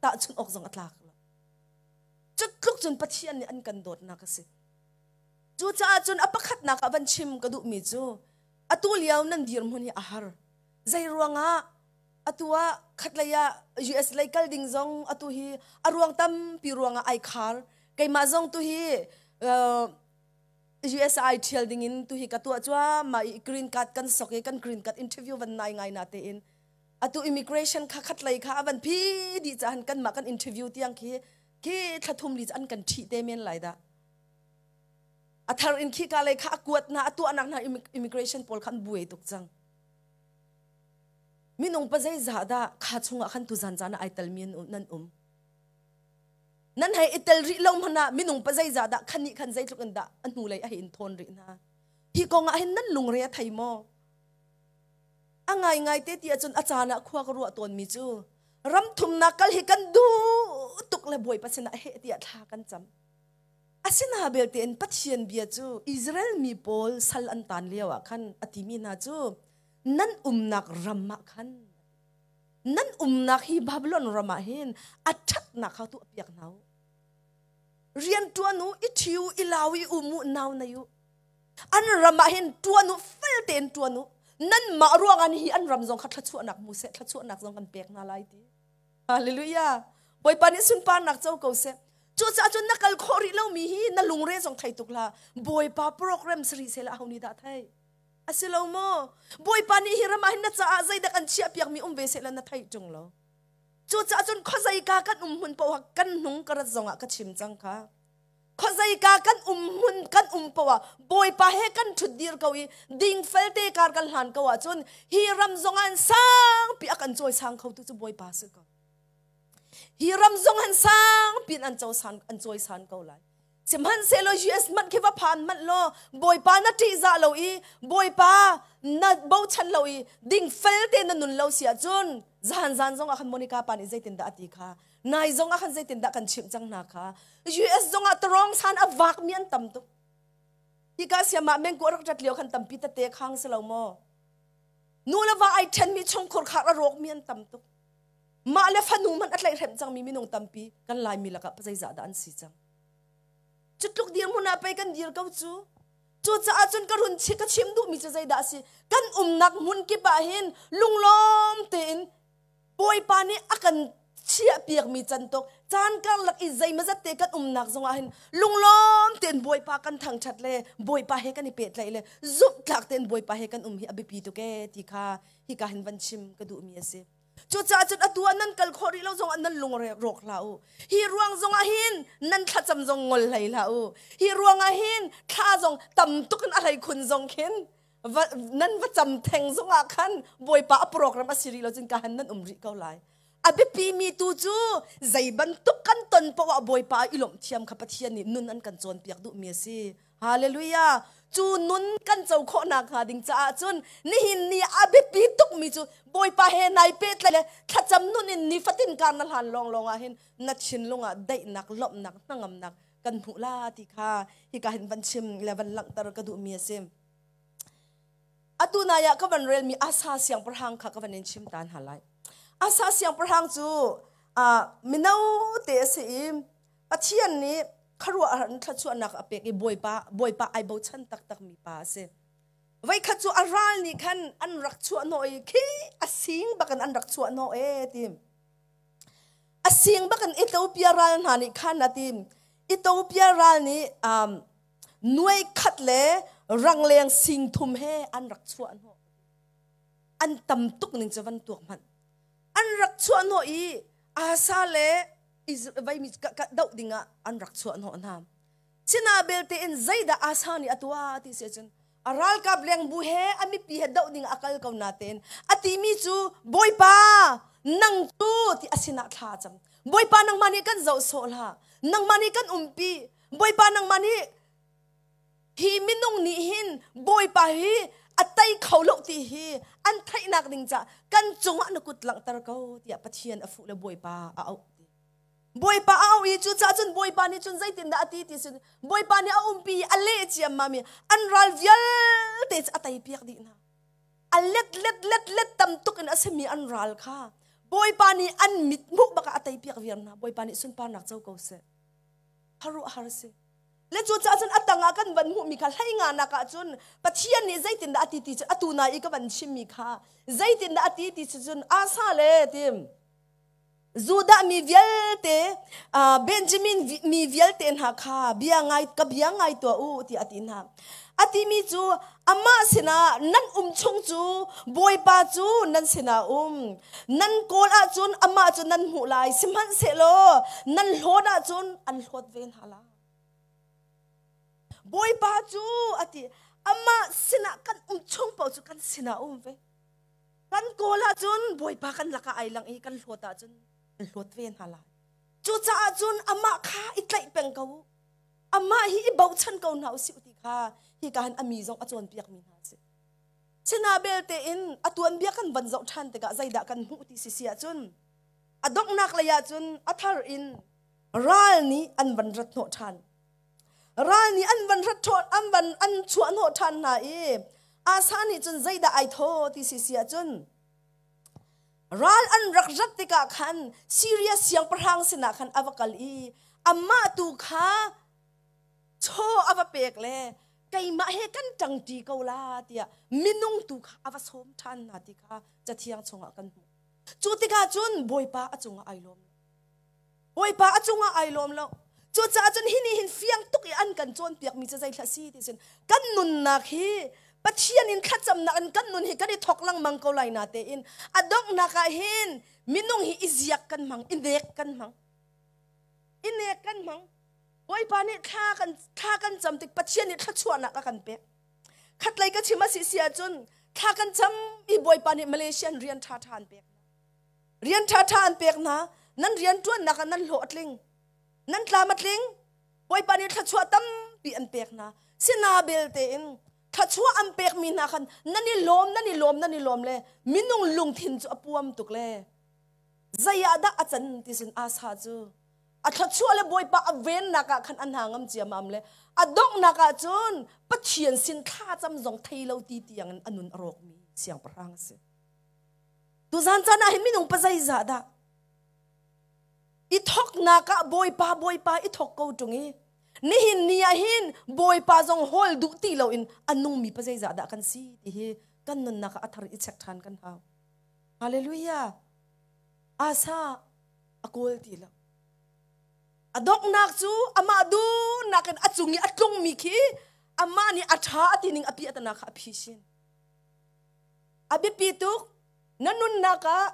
tahchunh awk zong a tlak lo. Cu tluk cun Pathian nih an kan dawtnak a si. Cucaah cun a pakhatnak ah van chim ka duhmi cu atu lio nan dirhmun hi a har. Zei ruangah atu ah khatlei ah US lei kal ding zong atu hi a ruang tampi ruangah ai khar keimah zong tu hi US ai thial ding in tu hi ka tuah cuahmah i green card kan sok i kan green card interview van nai ngai na tein atu immigration kha khatlei kha avan phi dih cahan kanmah kan interview tiang khi khi thlathum li an kan ṭhih te men lai dah a thar in khi ka lei kha a kuat na a tuahnak hna immigration pawl kha an buai tuk cang Minung pa zeizah dah kha chungah khan tuzan caan ah ai telmi nan um? Nan hei i tel rih lo hmanh ah minung pa zeizah dah khan nih khan zeitluk in dah a hnulei a hei in thawn rih hna? Hi kong ah hin nan lungre a thei maw? A ngaingai te ti ahcun a caan ah khua ka ruah tawnmi cu ram thumnak kal hi kan duh tuk le Bawipa sinah heh tiah thla kan cam. Asina belte in Pathian bia cu Israel mi pawl sal an tan lio ah khan a timi hna cu. Nan umnak ram ah khan nan umnak hi Babylon ram ah hin a ṭhatnak kha tuah piak hna u. Rian ṭuan u, i ṭhi u, i lau i um u, nau nei u. An ram ah hin ṭuan u, fel tein ṭuan u. Nanmah ruangah hi an ram zong kha thluachuahnak hmu seh, thluachuahnak zong kan pek hna lai ti. Hallelujah. Bawipa nih sunparnak co ko seh. Cucaah cun na kal khawh rih lomi hi na lungre zong thei tuk hlah. Bawipa program sari seh la aho nih dah thei? A si lo maw? Bawipa nih hi ram ah hin na caah zeidah kan chiah piakmi um ve seh la na theih ṭung lo. Cucaah cun khuazeika kan um hmun paoh kan hnung ka rat zongah ka chim cang kha. Khuazeika kan um hmun kan um paoh ah Bawipa he kan ṭhut dir ko i dingfel te kar kan hlan ko ahcun hi ram zong ah sangpi a kan cawisang khotu cu Bawipa si ko. Hi ram zong han sangpi in an cosan an cawisan ko lai. Sihmanhsehlaw US hmanh khi va phan hmanh law Bawipa na ṭihzah lo i Bawipa na bochan lo i dingfel te na nun lo si ahcun zan zan zong ah khan Monica pa nih zeitindah a ti kha nai zong ah khan zeitindah kan chimh cang hna kha US zong ah tarong san a vak mi an tam tuk hika siamah mengku a rak rat lio khan tampi tete khang si lo maw nu le va ai ṭhen mi chungkhur khar a rawk mi an tam tuk mah le fanu hmanh a tlaihhrem cangmi minung tampi kan Laimi lakah zeizah dah an si cang cu tluk dirhmun ah pei kan dir ko cu cucaah cun ka run ka chim duhmi cu zeidah a si kan umnak hmun kip ah hin lunglawm tein Bawipa nih a kan chiahpiakmi cantuk caan karlak i zeimazat te kan umnak zongah hin lunglawm tein Bawipa kan thangṭhat le Bawipa he kan i pehtlaih le zumhtlak tein Bawipa he kan um hi a biapi tuk ee ti kha hika hin van chim ka duhmi a si. Cucaah cun atu ah nan kal khawh rih lo zongah nan lung rawk hlah u. Hi ruang zongah hin nan thlacam zong ngol hlei hlah u. Hi ruangah hin thla zong tam tuk in a hlei khun zong khin va, nan va cam theng zongah khan Bawipa a program a si rih lo cun ka han nan um rih ko lai. A biapi mi tu cu zei bantuk kan ton poah ah Bawipa i lawmh thiam kha Pathian nih nun an kan cawnpiak duhmi a si. Hallelujah! Cu nun kan co khawh nakhnga ding caah cun nihin ni a biapi tukmi cu Bawipa he nai pehtlaih le thlacam nun in nifatin kar na hlan lawnglawng ah hin na thinlung ah daihnak, lawmhnak, hnangamnak kan hmuh la ti kha hika hin van chim le van langhter ka duhmi a si. Atu nai ah ka van relmi Asa siangpahrang kha ka van in chim ta hna lai. Asa siangpahrang cu uh, mino te a si i Pathian nih khuaruahhar in thluachuahnak a pek i Bawipa Bawipa ai bochan taktak mi pa a si. Voikhat cu a ral nih khan an rak chuah hnawh i khi a sing bakin an rak chuah hnawh e ti. A sing bakin Ethiopia ral hna nih khan a ti. Ethiopia ral nih um, nuai khat le rangleng sing thum he an rak chuah hnawh. An tam tuk ning cu van tuak hmanh. An rak chuah hnawh i Asa le vaimi doh dingah an rak chuah hnawh hna. Sina belte in zeidah Asa nih a tuah ti si ahcun a ralkap lengbu he a mipi he doh ding a kal ko natein a timi cu Bawipa nang cu ti a sinah thla a cam. Bawipa nangmah nih kan zoh sawh hlah. Nangmah nih kan umpi. Bawipa nangmah nih hi minung nih hin Bawipa hi a tei kho lo ti hi an theihnak ding ca kan cungah na kut langhter ko tiah Pathian a fuh le Bawipa a auh ti. Bawipa a auh i cucaah cun Bawipa nih cun zeitindah a ti ti sin Bawipa nih a umpi i a leh ciammam i an ral vialte cu a tei piak dih hna. A let let let let tam tuk in a simi an ral kha Bawipa nih an mit hmuh bak ah a tei piak viar hna. Bawipa nih sunparnak co ko seh. Haruah har si. Le cucaah cun a tangah kan van hmuhmi kha hlei nganak ah cun Pathian nih zeitindah a ti ti cu atu nai i ka van chimmi kha zeitindah a ti ti cu cun Asa le tim Judah mi vialte Benjamin mi vialte hna kha bia ngai ka bia ngai tuah u tiah a ti hna. A timi cu amah sinah nan um chung cu Bawipa cu nan sinah um. Nan kawl ahcun amah cu nan hmuh lai. Sihmanhsehlaw nan hlawt ahcun an hlawt ve hna lai. Bawipa cu a ti amah sinah kan um chung paoh cu kan sinah um ve. Kan kawl ahcun Bawipa kan lakah ai lang i kan hlawt ahcun an hlawt ve hna lai. Cucaah cun amah kha i tlaih peng ko u. Amah hi i bochan ko hna usih ti kha hika hin a mi zong a cawnpiakmi hna a si. Sina belte in a tuanbia kan van zoh ṭhan tikah zeidah kan hmuh ti si si ahcun a donghnak lei ahcun a thar in ral nih an van rat hnawh ṭhan. Ral nih an van rat an van an chuah hnawh ṭhan hna i Asa nih cun zeidah ai thaw ti si si ahcun ral an rak rat tikah khan Syria siangpahrang sinah khan a va kal i amah tu kha chaw a va pek le keimah he kan ṭangṭi ko la tiah minung tu kha a va sawm ṭhan hna ti kha cathiang chungah kan hmuh. Cu tikah cun Bawipa a cungah ai lawm lo. Bawipa a cungah ai lawm lo. Cucaah cun hi nih hin fiang tuk i an kan cawnpiakmi cu zeithla si ti sin kan nunnak hi Pathian in thlacamnak in kan nun hi kan i thok lengmang ko lai na tein a donghnak ah hin minung hi i ziak kan hmang i nek kan hmang i nek kan hmang Bawipa nih thla kan thla kan cam tik Pathian nih thluachuahnak a kan pek khatlei ka chim a si si ahcun thla kan cam i Bawipa nih Malaysian rian ṭha ṭha an pek rian ṭha ṭha an pek hna nan rian ṭuannak ah nan hlawh a tling nan tlam a tling Bawipa nih thluachuah tampi an pek hna sina belte in thluachuah an pekmi hna khan nan i lawm nan i lawm nan i lawm le minung lungthin cu a puam tuk le zei ah dah a can ti sin asa cu a thluachuah le Bawipa a vennak ah khan a hna ngam ciamam le a donghnak ah cun Pathian sin thlacam zong thei lo ti tiang in a nun a rawkmi siangpahrang a si. Tuzan caan ah hin minung pa zeizah dah i thoknak ah Bawipa Bawipa i thok ko ṭung i nihin ni ah hin Bawipa zong hawl duh ti loin a nungmi pa zeizah dah kan si ti hi kan nunnak ah a thar i check ṭhan kan hau. Hallelujah. Asa a kawl ti lo. A donghnak cu amah duhnak in a cung i a tlungmi khi amah nih a ṭha a ti ning a piahtana kha a phisin. A biapi tuk na nunnak ah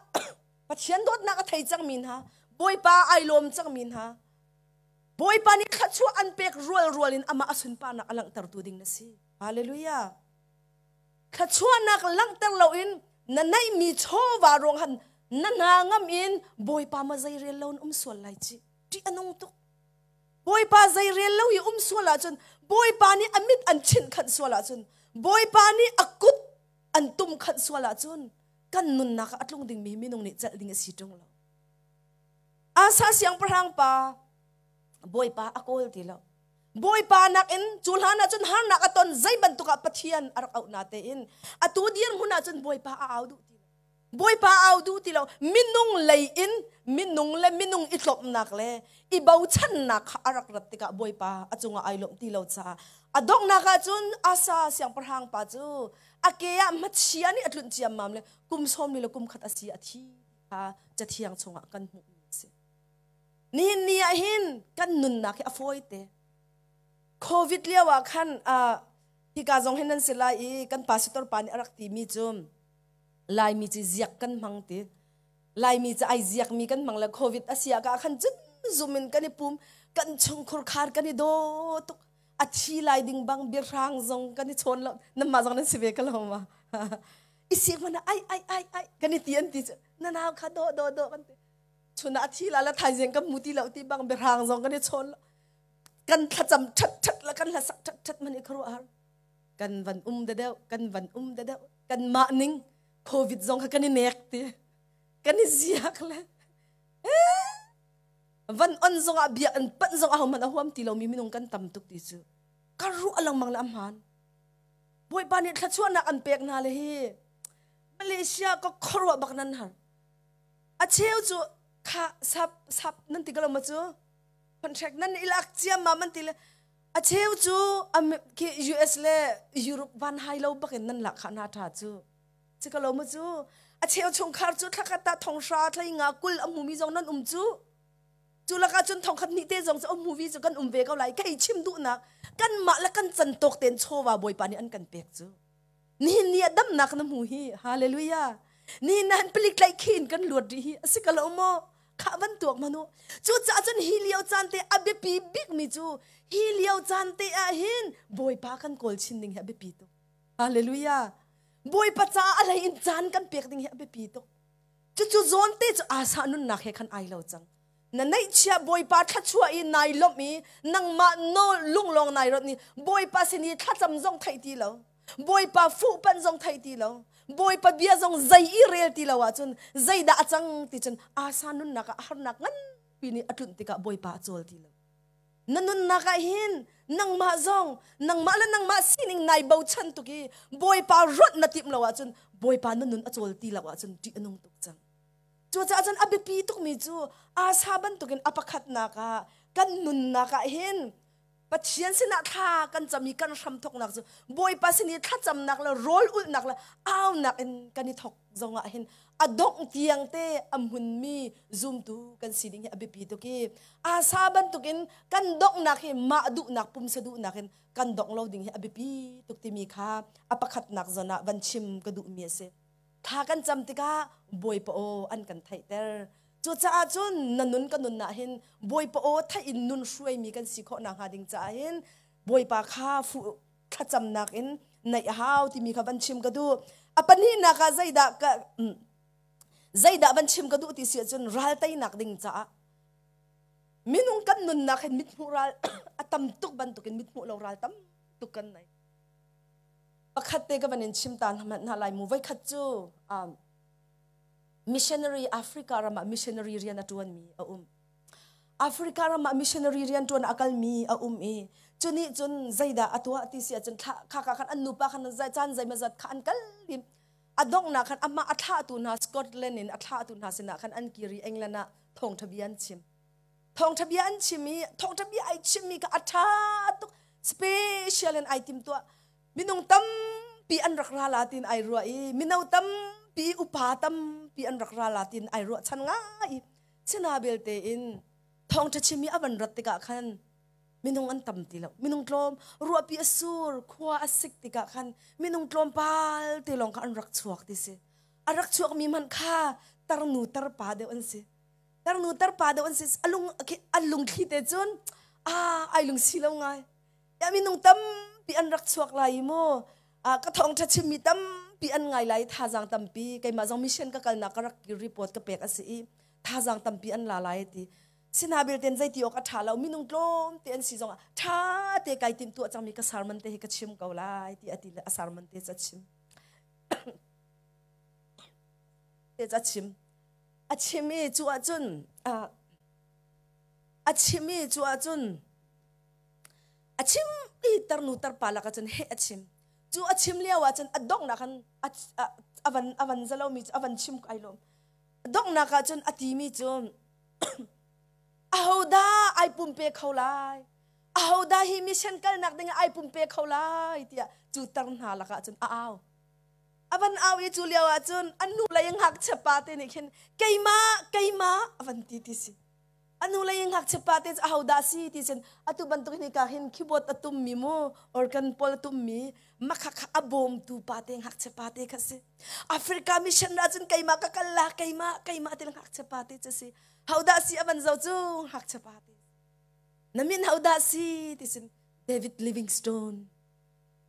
Pathian dawtnak a thei cangmi hna, Bawipa ai lawm cangmi hna, Bawipa nih thluachuah an pek rual rual in amah a sunparnak a langhtertu ding na si. Hallelujah. Thluachuahnak langhter loin na neihmi chawva ruang han na hna ngam in Bawipa ma zei rel lo in um sual lai ci. Ṭih a nung tuk. Bawipa zei rel lo i um sual ahcun Bawipa nih a mit an chinh khanh sual ahcun Bawipa nih a kut an tum khanh sual ahcun kan nunnak ah a tlung dingmi minung nih celh ding a si ṭung lo. Asa siangpahrang pa Bawipa a kawl ti lo. Bawipa nakin cu hlan ah cun harnak a ton zei bantuk ah Pathian a rak auh na tein atu dirhmun ah cun Bawipa a au duh ti lo. Bawipa au duh ti lo minung lei in minung le minung i tlawmnak le i bochannak kha a rak rat tikah Bawipa a cungah ai lawmh ti lo caah a donghnak ah cun Asa siangpahrang pa cu a ke ah hmachia nih a tlunh ciammam le kum sawm le kum khat a si a thi kha cathiang chungah kan hmuhmi a si. Nihin ni ah hin kan nunnak hi a fawi te. Covid lio ah khan uh, hika zong hin nan si lai i kan pastor pa nih a rak timi cu Laimi cu ziak kan hmang ti. Laimi cu ai ziakmi kan hmang le Covid a si ah ka khan cun zum in kan i pum kan chungkhur khar kan i daw tuk a thi lai ding bang biahrang zong kan i chawn lo namah zong nan si ve ka lo ma i sik mana ai ai ai ai kan i ti an ti cu na nau kha do do do kan ti chun ah thi la la thaizing kan mu ti lo ti bang biahrang zong kan i chawn lo kan thlacam that that la kan hlasak that that man i kharuah har kan van um de deuh kan van um de deuh kan mah ning covid zong kha kan i nek ti kan i ziak le van on zong ah bia an panh zong ah man a huam ti lomi minung kan tam tuk ti cu ka ruah lengmang le amhan Bawipa nih thluachuahnak an pek hna le hi Malaysia ka khuaruah bak nan har a cheu cu kha sap sap nan ti ko ma cu contract nan i lak ciam ma man ti le a cheu cu khi US le Europe van hai lo bak in nan lak kha na tha cu ci ka lo ma cu a cheu chungkhar cu thlakhat ta thong hra thlai nga kul a hmumi zong nan um cu cu lakah cun thongkhat hnih te zong cu um movie cu kan um ve ko lai kei chim duhnak kan mah le kan can tawk ten chawva bawipa nih an kan pek cu nihin ni ah damnak na hmu hi hallelujah nihin na han palik tlaih khin kan luat rih hi a si ka lo maw kha van tuak manu cu caah cun hi lio caan te a biapi bik mi cu hi lio caan te ah hin bawipa kan kawl chin ding hi a biapi tuk hallelujah bawipa caah a hlei in caan kan pek ding hi a biapi tuk cucu zawn te cu asa nunnak he khan ai lo cang na neihchia bawipa thlachuah i nai lawmh i nangmah nawl lunglawng nai rat ni bawipa sin i thlacam zong theih ti lo bawipa fuhpanh zong theih ti lo bawipa bia zong zei i rel ti lo ahcun zeidah a cang ti cun asa nunnak ah harnak nganpi nih a tlunh tikah bawipa a cawl ti lo na nunnak ah hin Nangmah zong nangmah le nangmah sining nai bochan tuk i Bawipa rawnh na timh lo ahcun Bawipa na nun a cawl ti lo ahcun ṭih a nung tuk cang. Cucaah cun a biapi tukmi cu Asa bantukin a pakhatnak ah kan nunnak ah hin Pathian sinah thla kan cam i kan hramthawknak cu Bawipa sin i thlacamnak le rawl ulhnak le aunak in kan i thawk zongah hin a dongh tiang te a hmunmi zumtu kan si ding hi a biapi tuk i Asa bantukin kan donghnak hi mah duhnak pumsa duhnak in kan dongh lo ding hi a biapi tuk timi kha a pakhatnak zawn ah van chim ka duhmi a si. Thla kan cam tikah Bawipa aw an kan theihter. Cucaah cun na nun ka nun ah hin Bawipa aw theih in nun hruaimi kan si khawh nakhnga ding caah hin Bawipa kha thlacamnak in naih a hau timi kha van chim ka duh. A pahnihnak ah zeidah ka zeidah van chim ka duh ti si ahcun ral teinak ding caah minung kan nunnak hin mithmuh ral a tam tuk bantukin mithmuh lo ral tam tuk kan nei. Pakhat te ka van in chim ta hna lai mu. Voikhat cu missionary Africa ram ah missionary rian a ṭuanmi a um. Africa ram ah missionary rian ṭuan a kalmi a um i cu nih cun zeidah a tuah ti si ahcun kha ka khan an nupa khan caan zeimazat kha an kal lim. A donghnak khan amah a thlahtu hna Scotland in a thlahtu hna sinah khan an kir i England ah thawngṭha bia an chim. Thawngṭha bia an chim i thawngṭha bia ai chimmi kha a ṭha tuk special in ai tim tuah minung tampi an rak ra la tin ai ruah i mino tampi upa tampi an rak ra la tin ai ruah chan ngai i sina belte in thawngṭha chim i a van rat tikah khan minung an tam ti lo minung tlawm ruahpi a sur khua a sik tikah khan minung tlawmpal te lawng kha an rak chuak ti si a rak chuak mi hmanh kha tarnu tarpa deuh an si tarnu tarpa deuh an si alung an lungthli te cun a ai lung si lo ngai ya minung tampi an rak chuak lai mu ka thawngṭha chimmi tampi an ngai lai thazaang tampi keimah zong mission ka kalnak ka rak report ka pek a si i thazaang tampi an la lai ti sina belten zeiti awk a ṭha lo minung tlawm te an si zong ah ṭha te kai tim tuah cangmi ka sermon te hi ka chim ko lai ti a ti le a sermon te ca chim te ca chim a chim i cu ahcun a chim i cu ahcun a chim i tarnu tarpa lakah cun heh a chim cu a chim lio ah cun a donghnak khan a van a van zalomi cu a van chim ai lawm donghnak ah cun a timi cu ahodah ai pumpe kho lai ahodah hi mission kalnak ding ah ai pumpe kho lai tiah cu tar hna lakah cun a au a van au i cu lio ah cun an nu lei ngakchia pa te nih khin keimah keimah a van ti ti si a nu lei ngakchia pa te cu ahodah si ti cun atu bantuk hin ka hin keyboard a tum mi mu organ pawl a tum mi makha kha a bawmtu pa te ngakchia pa te kha si Africa mission ah cun keimah ka kal la keimah keimah ti ngakchia pa te cu si hodah si a van zo cu ngakchia pa te na min hodah si ti cun David Livingstone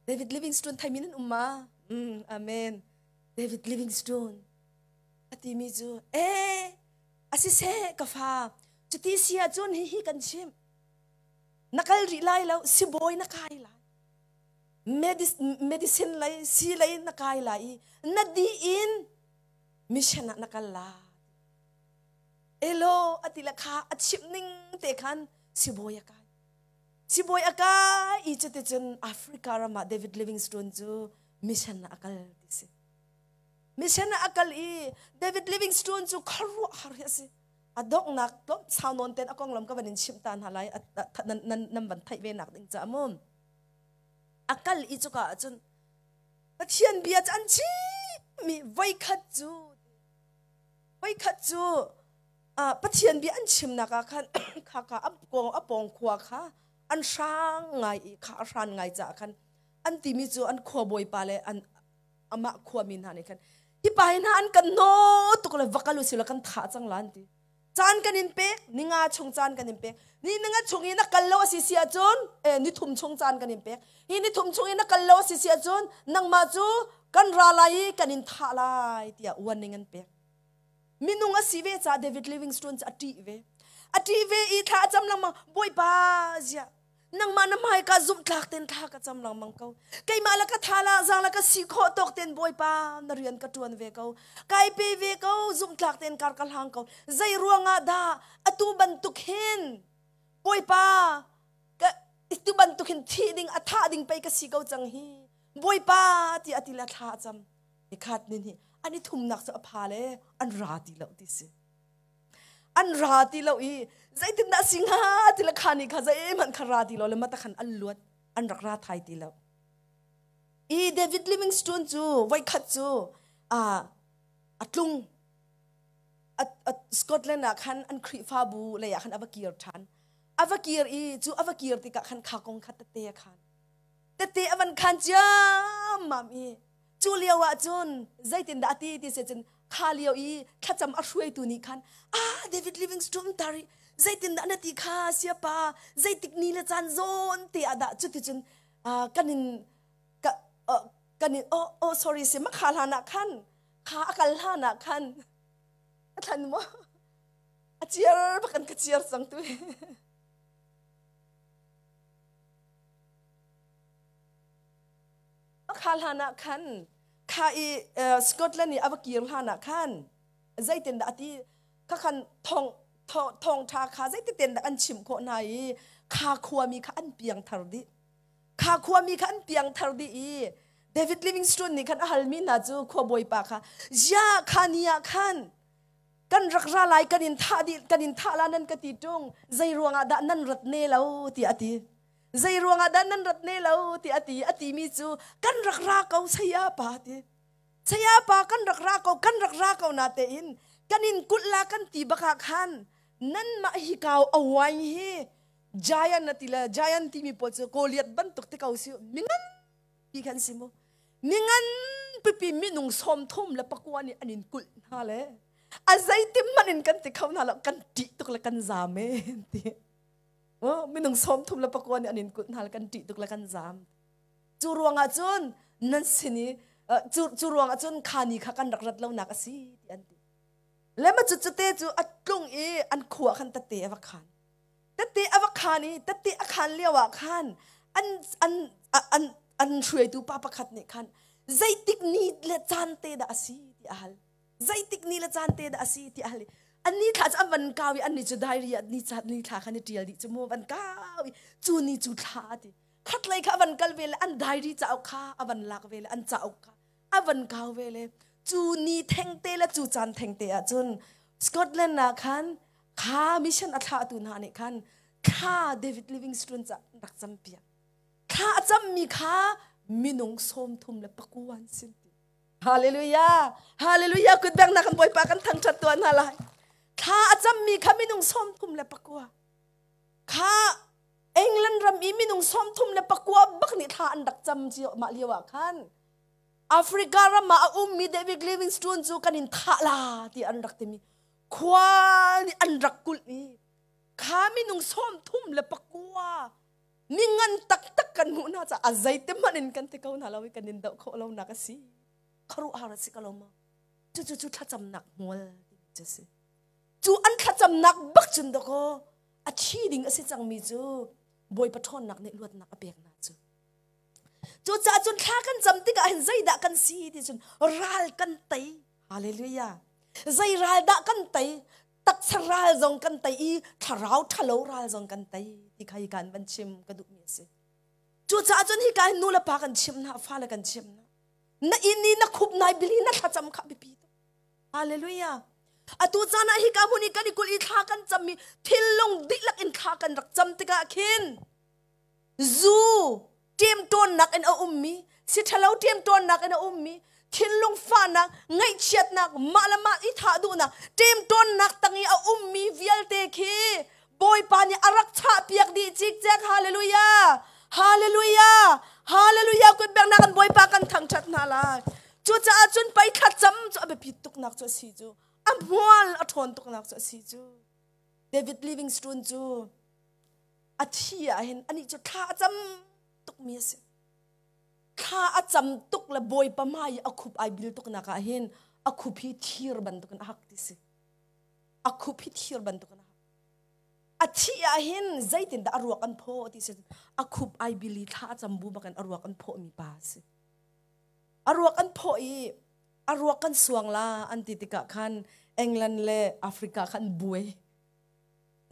David Livingstone thaimi nan um ma? Mm, amen. David Livingstone a timi cu eh a si seh ka fa cuti si ahcun hihi kan chim na kal rih lai lo sibawi na kai lai medicine lei si lei na kai lai i na di in mission ah na kal lai elo ati le kha a chimh ning te khan sibawi a kai Sibawi a kai i cuticun Africa ram ah David Livingstone cu mission ah a kal ti si. Mission ah a kal i David Livingstone cu khuaruahhar hi a si. A donghnak tlawm sau nawn ten a konglam ka van in chimh ta hna lai nan nan van theih ve nak ding ca mu. A kal i cuka ahcun Pathian bia cu an chimmi voikhat cu voikhat cu Pathian bia an chimnak ah khan kha kha a pawng khua kha an hrang ngai i kha a hran ngai caah khan an timi cu an khua bawipa le an amah khuami hna nih khan hi pa hi hna an kan hnaw tuk le va kal usih law kan thah cang la an ti caan kan in pek ninga chung caan kan in pek ni ninga chung i na kal lo a si si ahcun eh, ni thum chung caan kan in pek hi ni thum chung i na kal lo a si si ahcun nangmah cu kan ra lai i kan in thah lai tiah warning an pek Minung a si ve caah David Livingstone cu a ṭih ve. A ṭih ve i thla a cam lengmang. Bawipa ziah nangmah na hmaika zumhtlak tein thla ka cam lengmang ko. Keimah le ka tha la zang le ka si khawh tawk tein Bawipa na rian ka ṭuan ve ko. Kai pe ve ko zumhtlak tein kar ka hlang ko. Zei ruangah dah atu bantuk hin Bawipa ka Tu bantuk hin thi ding a thah ding pei ka si ko cang hi. Bawipa ti a ti le thla a cam. Nikhat nin hi an i thumnak cu a pha le an ra ti lo ti si. An ra ti lo i zeitindah si hnga ti le kha ni kha zeihmanh kha ra ti lo le mata khan an luat an rak ra thai ti lo. I David Livingstone cu voikhat cu a a tlung Scotland ah khan an Khrihfabu lei ah khan a va kir ṭhan. A va kir i cu a va kir tikah khan kha kong kha tette a khan. Tette a van khan ciammam i cu lio ah cun zeitindah a ti ti si cun kha lio i thlacam a hruaitu nih khan ah David Livingstone tari zeitindah na ti kha siapa zeitik ni le caan zawn te ah dah cuticun kan in kan in oh oh sorry si ma kha hlan ah khan kha a kal hlan ah khan a thlan maw a ciar bak an ka ciar cang tu a kha hlan ah khan kha i Scotland i a va kir hlan ah khan zeitin dah a ti kha khan thong thong tha kha zeititen dah an chimh khawh hna i kha khuami kha an piang thar dih Kha khuami kha an piangthar dih i David Livingstone nih khan a halmi hna cu khuabawipa kha ziah kha ni ah khan kan rak ra lai kan in thah dih kan in thah la nan ka ti ṭung zei ruangah dah nan rat ne lo tiah a ti zei ruangah dah nan rat ne lo tiah a ti a timi cu kan rak ra ko saya pa ti saya pa kan rak ra ko kan rak ra ko na tein kan in kulh la kan ti bak ah khan nanmah hi kau a wine hi Giant na ti le giant timi pawl cu Goliath bantuk te ko si mingan pi khan si mu mingan pipi minung 34 nih an in kulh hna le a zeitim man in kan ti kho hna lo kan ṭih tuk le kan zaam e ti oh minung 34 nih an in kulh hna le kan ṭih tuk le kan zaam cu ruangah cun nan sin i cu cu ruangah cun kha ni kha kan rak rat lo nak a si ti an ti le ma cu cute cu a tlung i an khua khan tete a va khan Tette a va khaan i tette a khaan lio ah khan an an an an hruaitu pa pakhat nih khan zeitik ni le caan te dah a si ti a hal. Zeitik ni le caan te dah a si ti a hal i an ni thla cu an van kau i an ni cu diary ah ni caan ni thla khan i ṭial dih cu mu van kau i cu ni cu thla a ti. Khatlei kha a van kal ve le an diary cauk kha a van lak ve le an cauk kha a van kau ve le cu ni thengte le cu caan thengte ah cun Scotland ah khan kha mission a thlahtu hna nih khan thla David Livingstone ca rak campiak thla a cammi kha minung 39 an sin ti Hallelujah Hallelujah kutbeng na kan Bawipa kan thangthat tuan hna lai thla a cammi kha minung 39 kha England ram i minung 39 bak nih thla an rak cam cio mah lio ah khan Africa ram ah a ummi David Livingstone cu kan in thah la ti an rak timi khua nih an rak kulh i kha minung 39 mi ngan taktak kan hmuh hna caah a zeite hmanh in kan ti ko hna lo i kan in doh khawh lo nak a si khuaruahhar a si ko lo maw cu cu cu thlacamnak hmual timi cu a si cu an thlacamnak bak cun dakaw a thi ding a si cangmi cu Bawipa ṭhawnnak nih luatnak a pek hna cu Cucaah cun thla kan cam tikah hin zeidah kan si ti cun ral kan tei. Hallelujah. Zei ral dah kan tei? Taksa ral zong kan tei i thlarau ṭhalo ral zong kan tei ti kha hi kan van chim ka duhmi a si. Cucaah cun hika hin nu le pa kan chim hna, fale kan chim hna. Na inn i na khup nai bili na thlacam kha biapi tuk. Hallelujah. Atu caan ah hika hmun i kan i kulh i thla kan cammi thinlung dihlak in thla kan rak cam tikah khin zu ṭemṭawnnak in a ummi si ṭhalo ṭemṭawnnak in a ummi thinlung fahnak ngaihchiatnak mah le mah i thah duhnak ṭemṭawnnak tang i a ummi vialte khi Bawipa nih a rak chahpiak dih cikcek hallelujah hallelujah hallelujah kutbeknak kan Bawipa kan thangṭhat hna lai cucaah cun pei thlacam cu a biapit tuknak cu a si cu a hmual a ṭhawn tuknak cu a si cu David Livingstone cu a thi ah hin anih cu thla a cam tukmi a si thla a cam tuk le bawipa hmai i a khup ai bil tuknak ah hin a khup hi thir bantukin a hak ti si a khup hi thir bantukin a hak a thih ah hin zeitindah a ruak an phaw ti si a khup ai bil i thla a cam bu bakin a ruak an phawh mi pa a si a ruak an phawh i a ruak kan suang la an ti tikah khan England le Africa khan buai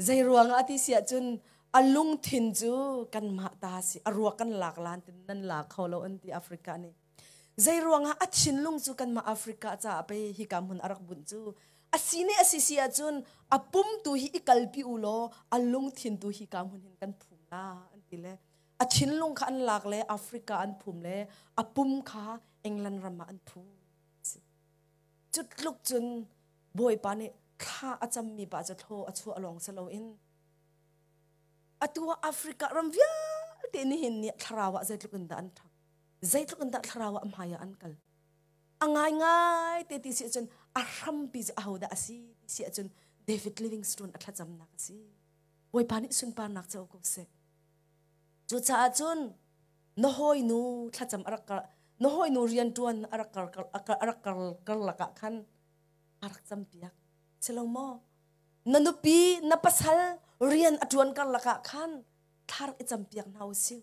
Zei ruangah ti si ahcun A lungthin cu kanmah ta si a ruak kan lak lan tin nan la kho lo an ti Africa nih. Zei ruangah a thinlung cu kanmah Africa caah pei hika hmun a rak bunh cu a si ne a si si ahcun a pum tu hi i kalpi u law a lungthin tu hika hmun hin kan phum la an ti le a thinlung kha an lak le Africa an phum le a pum kha England ram ah an phum. Cu tluk cun Bawipa nih thla a cammi pa cu thlaw a chuah lawng si loin atu ah Africa ram vialte nihin ni thlarau ah zeitluk in dah an ṭhang zeitluk in dah thlarau ah hmai ah an kal a ngaingai te ti si ahcun a hrampi cu ahodah a si ti si ahcun David Livingstone a thlacamnak a si Bawipa nih sunparnak co ko seh cucaah cun na hawinu thlacam a rak kar na hawinu rianṭuan a rak kar a rak kar karlak ah khan a rak campiak si lo maw na nupi na pasal rian a ṭuan karlak ah khan thla rak i campiak hna u sih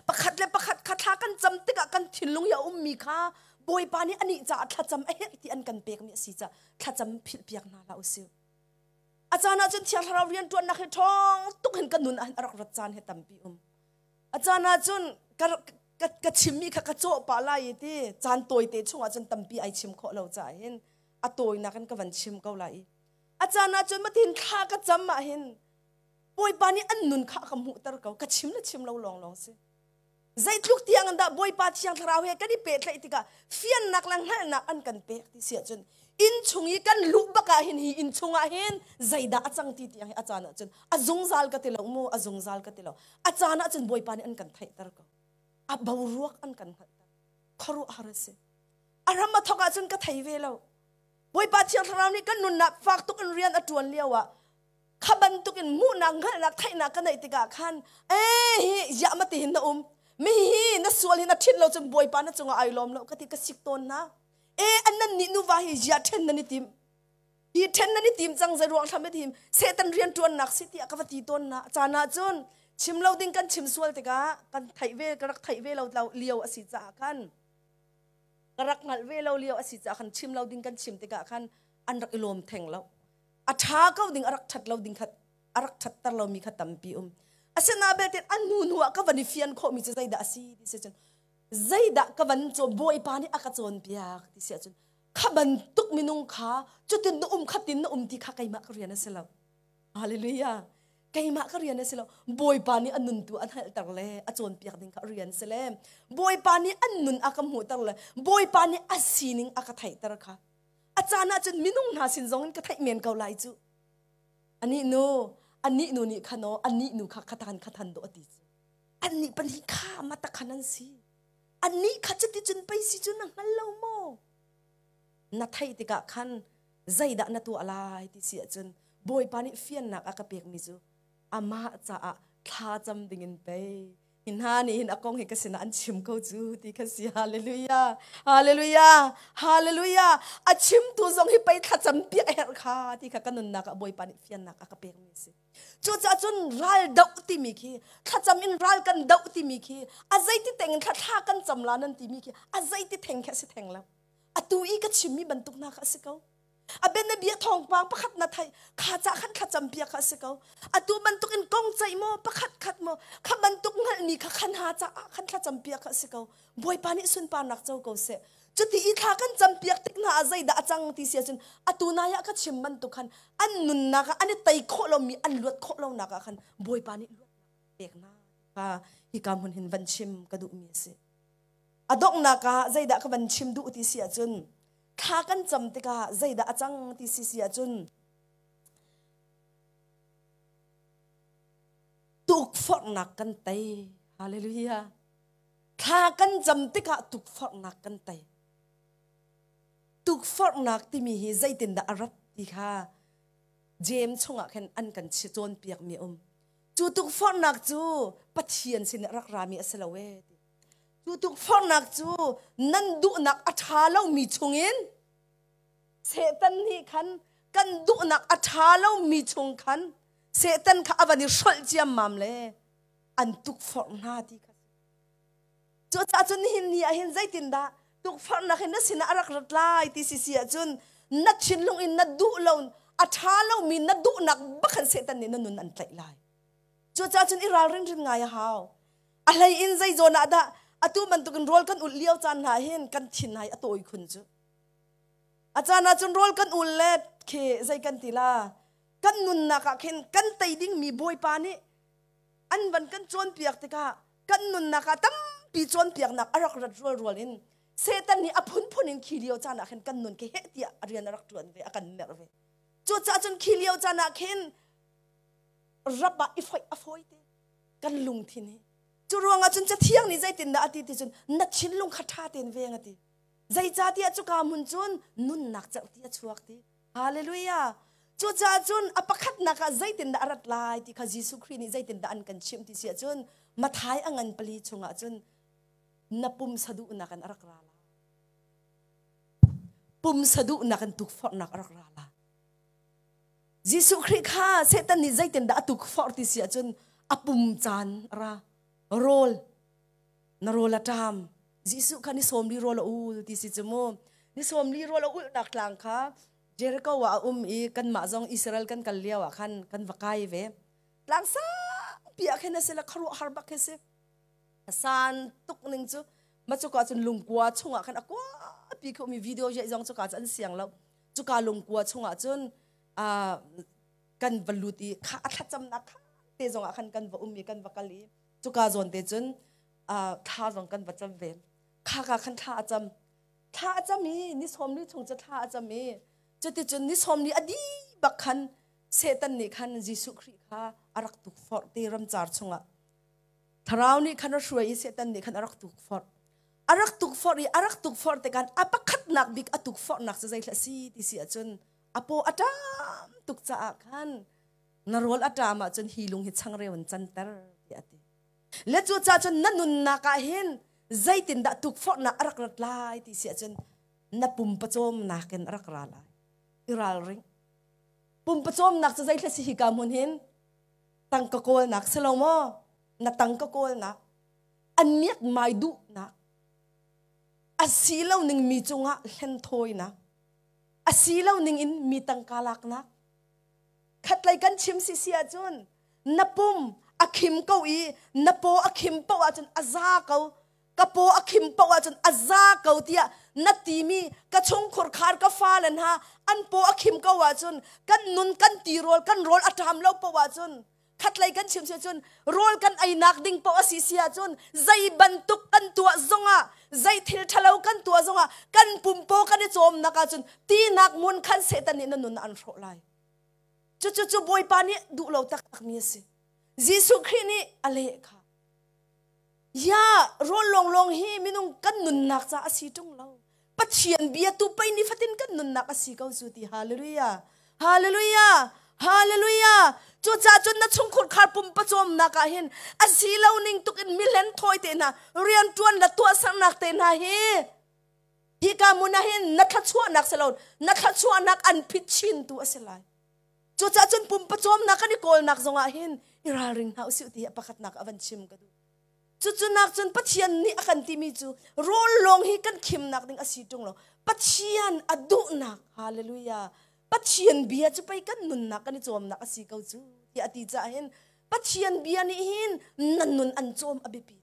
pakhat le pakhat kha thla kan cam tikah kan thinlung i a ummi kha Bawipa nih anih caah thlacam a herh ti an kan pekmi a si caah thlacam philhpiak hna hlah u sih a caan ah cun Thiang Thlarau rianṭuannak hi ṭhawng tuk hin ka nun ah a rak rat caan hi tampi um a caan ah cun ka, ka, ka chimmi kha ka cawh pah lai i ti caan tawite chungah cun tampi ai chim khawh lo caah hin a tawinak in ka van chim ko lai i a caan ah cun matin thla ka cam ah hin Bawipa nih an nun kha a ka hmuhter ko ka chim le chim lo lawng lawng si zeitluk tiang in dah Bawipa Thiang Thlarau he kan i pehtlaih tikah fiannak le hngalhnak an kan pek ti si ahcun inn chung i kan luh bak ah hin hi inn chung ah hin zeidah a cang ti tiang hi a caan ahcun a zungzal ka ti lo mu a zungzal ka ti lo a caan ahcun Bawipa nih an kan theihter ko a boruak an kan hngalhter khuaruahhar a si a ram a thok ahcun ka thei ve lo Bawipa Thiang Thlarau nih kan nunnak fak tuk in rian a ṭuan lio ah kha bantuk in hmuhnak hngalhnak theihnak ka neih tikah khan ee hi ziah ma ti hin na um mi hi na sual hi na ṭhit lo cun Bawipa na cungah ai lawm lo ka ti ka sik tawn hna e an nan nih nuva hi ziah ṭhen nan i tim hi ṭhen nan i tim cang zei ruang thlam i tim Satan rian ṭuannak si tiah ka va ti tawn na caan ah cun chim lo ding kan chim sual tikah kan theih ve ka rak theih ve lo lio a si caah khan ka rak hngalh ve lo lio a si caah khan chim lo ding kan chim tikah khan an rak i lawm theng lo a ṭha ko ding a rak ṭhat lo ding kha a rak ṭhatter lomi kha tampi um asinain belte an hnu hnu ah ka van i fian khawhmi cu zeidah a si ti si cun zeidah ka van cawn bawipa nih a ka cawnpiak ti si ahcun kha bantuk minung kha cutin na um khatin na um ti kha keimah ka rian a si lo hallelujah keimah ka rian a si lo bawipa nih a nun tu an hngalhter le a cawnpiak ding kha rian si le bawipa nih an nun a ka hmuhter le bawipa nih a sining a ka theihter kha a caan ah cun minung hna sin zong in ka theih men ko lai cu anih nu anih nu nih khan aw anih nu kha khathan khathan do ati cu annih pahnih kha mata khan an si annih kha cuti cun pei si cu na hngal lo maw na theih tikah khan zeidah na tuah lai ti si ahcun bawipa nih fiannak a ka pekmi cu amah caah thla cam dingin pei hi hna nih hin a kong hi ka sinah an chim ko cu ti kha si hallelujah hallelujah hallelujah a chimtu zong hi pei thlacam piak a herh kha ti kha ka nunnak ah bawipa nih fiannak a ka pekmi a si cucaah cun ral doh timi khi thlacam in ral kan doh timi khi a zeiti teng in thla kan cam la nan timi khi a zeiti theng khi a si theng lo atu i ka chimmi bantuk hna kha a si ko a bianabia thawngpang pakhat na theih kha ca khan thlacam piak kha a si ko atu bantuk in kong ceih maw pakhat khat maw kha bantuk hngalhmi kha khan ha caah khan thlacam piak kha a si ko bawipa nih sunparnak co ko seh cuti i thla kan cam piak tik hna ah zeidah a cang ti si ahcun atu nai ah ka chim bantuk khan an nunnak ah an i tei khawh lomi an luat khawh lonak ah khan bawipa nih luatnak pek hna kha hika hmun hin van chim ka duhmi a si a donghnak ah zeidah ka van chim duh ti si ahcun thla kan cam tikah zeidah a cang ti si si ahcun tukforhnak kan tei hallelujah thla kan cam tikah tukforhnak kan tei tukforhnak timi hi zeitindah a rat ti kha James chungah khan an kan cawnpiak mi um cu tukforhnak cu Pathian sin rak rami a si lo e Cu tukforhnak cu nan duhnak a ṭha lomi chungin Satan nih khan kan duhnak a ṭha lomi chung khan Satan kha a van i hrolh ciammam le an tukforh hna ti kha. Cucaah cun nihin ni ah hin zeitindah tukforhnak hi na sinah a rak rat lai ti si si ahcun na thinlung in na duh lo a ṭha lomi na duhnak bak khan Satan nih na nun an tlaih lai. Cucaah cun i ralring rin ngai a hau. A hlei in zei zawn ah dah atu bantukin rawl kan ulh lio caan hna hin kan thin hai a tawi khun cu. A caan ah cun rawl kan ul le khi zei kan ti la kan nunnak ah khin kan tei dingmi Bawipa nih an van kan cawnpiak tikah kan nunnak ah tampi cawnpiaknak a rak rat rualrual in Satan nih a phunphun in khi lio caan ah khin kan nun khi heh tiah a rian a rak ṭuan ve a kan merh ve. Cucaah cun khi lio caan ah khin rap ah i foih a fawi te kan lungthin hi. Cu ruangah cun Cathiang nih zeitindah a ti ti cun na thinlung kha ṭha tein veng a ti. Zeicahtiah cuka hmun cun nunnak cerhti a chuak ti. Hallelujah! Cucaah cun a pakhatnak ah zeitindah a rat lai ti kha Jesuh Khrih nih zeitindah an kan chimh ti si ahcun Mathai a ngan pali chungah cun na pumsa duhnak in a rak ra lai. Pumsa duhnak in tukforhnak a rak ra lai. Jesuh Khrih kha Satan nih zeitindah a tukforh ti si ahcun a pum caan a ra. Rawl na rawl a ṭam. Jesuh kha ni 40 rawl a ul ti si cu mu. Ni 40 rawl a ulhnak tlang kha Jericho ah a um i kanmah zong Israel kan kal lio ah khan kan va kai ve. Tlang sangpi ah khin a si le khuaruahhar bak khi si. San tuk ning cu ma cuka cun lungkua chungah khan a kua pi khi umi video je zong cuka cu an siang lo. Cuka lungkua chungah cun kan va lut i kha a thlacamnak kha te zong ah khan kan va um i kan va kal i cuka zawn te cun thla zong kan va cam ve. Kha ka khan thla a cam. Thla a cam i ni 40 chung cu thla a cam i cuticun ni 40 a dih bak khan Satan nih khan Jesuh Khrih kha a rak tukforh te ramcar chungah. Thlarau nih khan a hruai i Satan nih khan a rak tukforh. A rak tukforh i a rak tukforh tikah a pakhatnak bik a tukforhnak cu zeithla si ti si ahcun a paw a ṭam tuk caah khan na rawl a ṭam ahcun hi lung hi changreu in canter tiah a ti. Le cucaah cun na nunnak ah hin zeitindah tukforhnak a rak rat lai ti si ahcun na pum pawcawmnak in a rak ra lai. I ralring. Pum pawcawmnak cu zeithla si hika hmun hin tangka kawlnak si lo maw? Na tangka kawlnak, an miak mai duhnak, a si lo ning mi cungah hlenthawinak, a si lo ning in mi tangka laknak. Khatlei kan chim si si ahcun na pum a khim ko i na paw a khim paoh ahcun a za ko ka paw a khim paoh ahcun a za ko tiah na timi ka chungkhur khar ka fale hna an paw a khim ko ahcun kan nun kan tirawl kan rawl a ṭam lo paoh ahcun khatlei kan chim si ahcun rawl kan einak ding paoh a si si ahcun zei bantuk kan tuah zongah zei thil ṭhalo kan tuah zongah kan pumpaw kan i cawmnak ahcun tinak mun khan Satan nih na nun an hrawh lai. Cucu cu Bawipa nih duh lo taktakmi a si. Jesuh Khrih nih a leh kha. Ya, rawl lawnglawng hi minung kan nunnak ca a si ṭung lo. Pathian bia tu pei ni fatin kan nunnak a si ko cu ti. Hallelujah. Hallelujah. Hallelujah. Cucaah cun na chungkhur khar pumpa cawmnak ah hin a si lo ning tuk in milen thawi te hna rian ṭuan le tuahsernak te hna hi hika mun ah hin na thluachuahnak si lo na thluachuahnak an phit chin tu a si lai. Cucaah cun pumpa cawmnak kan i kawlnak zongah hin i ralring hna usih ti hi a pakhatnak a van chim ka duh. Cucu nak cun Pathian nih a kan timi cu rawl lawng hi kan khimnak ding a si ṭung lo. Pathian a duhnak, hallelujah, Pathian bia cu pei kan nunnak kan i cawmnak a si ko cu tiah a ti caah hin Pathian bia nih hin na nun an cawm a biapi.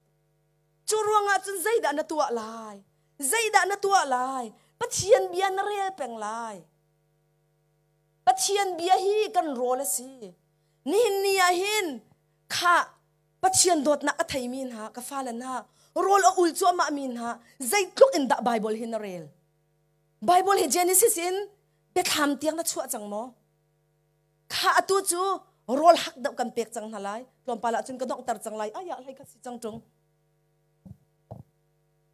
Cu ruangah cun zeidah na tuah lai? Zeidah na tuah lai? Pathian bia na rel peng lai. Pathian bia hi kan rawl a si. Nihin ni ah hin kha Pathian dawtnak a theimi hna ka fale hna rawl a ul cuahmah mi hna zeitluk in dah Bible hi na rel? Bible hi Genesis in biathlam tiang na chuah cang maw? Kha atu cu rawl hak deuh kan pek cang hna lai. Tlawmpal ah cun ka donghter cang lai. Ayah hlei khat si cang ṭung.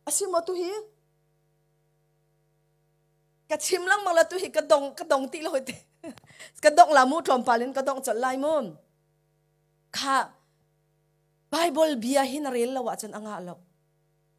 Asi maw tu hi? Ka chim lengmang la tu hi ka dong ka dong ti lo te. Ka dong la mu tlawmpal in ka dong colh lai mu. Kha Bible bia hi na rel lo ahcun a ngah lo.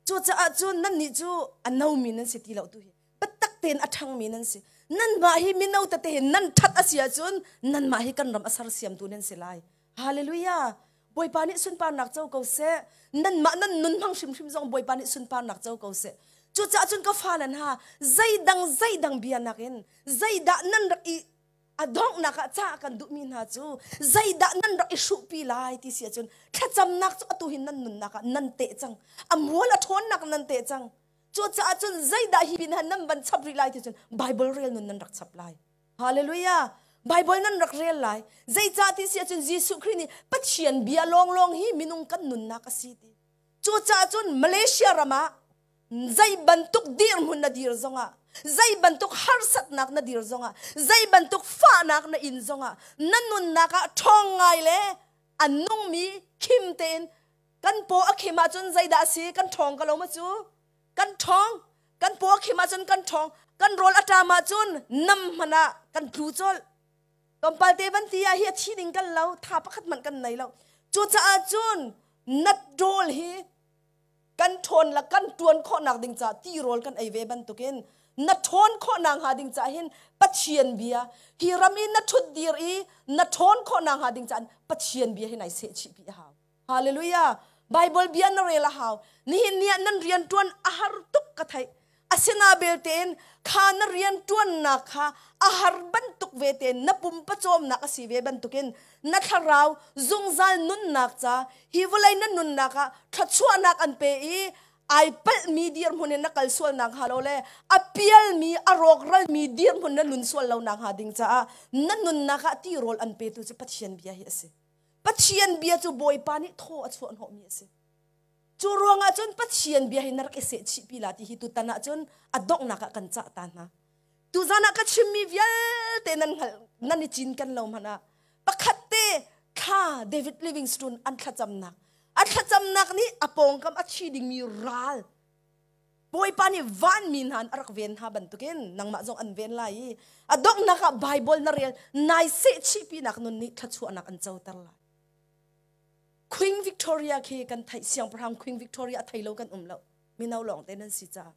Cucaah cun nannih cu a nomi nan si ti lo tu hi. Biatak tein a ṭhangmi nan si. Nanmah hi mino tete hi nan ṭhat a si ahcun nanmah hi kan ram a sersiamtu nan si lai. Hallelujah! Bawipa nih sunparnak co ko seh. Nanmah nan nun hmang hrimhrim zong Bawipa nih sunparnak co ko seh. Cucaah cun ka fale hna, zeidang zeidang bia nakin zeidah nan rak i A donghnak ah ca kan duhmi hna cu zeidah nan rak i hruhpi lai ti si ahcun thlacamnak cu atu hin nan nunnak ah nan teh cang. A mual a ṭhawnnak nan teh cang. Cucaah cun zeidah hi pin han nan van chap rih lai ti cun Bible rel nun nan rak chap lai. Hallelujah! Bible nan rak rel lai. Zeicah ti si ahcun Jesuh Khrih nih Pathian bia lawnglawng hi minung kan nunnak a si ti. Cucaah cun Malaysia ram ah zei bantuk dirhmun na dir zongah zei bantuk harsatnak na dir zongah zei bantuk fahnak na in zongah na nunnak ah ṭhawng ngai le a nungmi khim tein kan paw a khim ahcun zeidah a si kan ṭhawng ka lo ma cu kan ṭhawng kan paw a khim ahcun kan ṭhawng kan rawl a ṭam ahcun nam hmanh ah kan tlu colh tlawmpal te van ti ah hi a thi ding kan lo tha pakhat hmanh kan nei lo cucaah cun nat rawl hi kan ṭhawn la kan ṭuan khawhnak ding caah tirawl kan ei ve bantukin na ṭhawn khawhnak hnga ding caah hin Pathian bia hi ram i na ṭhut dir i na ṭhawn khawhnak hnga ding caah Pathian bia hi nai sehchih pi a hau. Hallelujah! Bible bia na rel a hau. Nihin ni ah nan rian ṭuan a har tuk ka theih. Asina belte in kha na rian ṭuannak kha a har bantuk ve tein na pum pawcawmnak a si ve bantukin na thlarau zungzal nunnak ca hi vawlei na nunnak ah thluachuahnak an pe i ai palhmi dirhmun in na kal sual nak hnga lo le a pialmi a rawkralmi dirhmun na nun sual lo nak hnga ding caah na nunnak ah tirawl an petu cu Pathian bia hi a si. Pathian bia cu Bawipa nih thaw a chuah hnawhmi a si. Cu ruangah cun Pathian bia hi na rak i sehchih pi la ti hi tutan ah cun a donghnak ah kan cah ta hna. Tuzan ah ka chimmi vialte nan hngalh nan i cinken lo hmanh ah pakhat te thla David Livingstone an thlacamnak a thlacamnak nih a pawngkam a thi dingmi ral Bawipa nih vanmi hna an a rak ven hna bantukin nangmah zong an ven lai i a donghnak ah Bible na rel nai sehchih pinak nun nih thluachuahnak an coter lai. Queen Victoria khi kan theih siangpahrang Queen Victoria a thei lo kan um lo mino lawng te nan si caah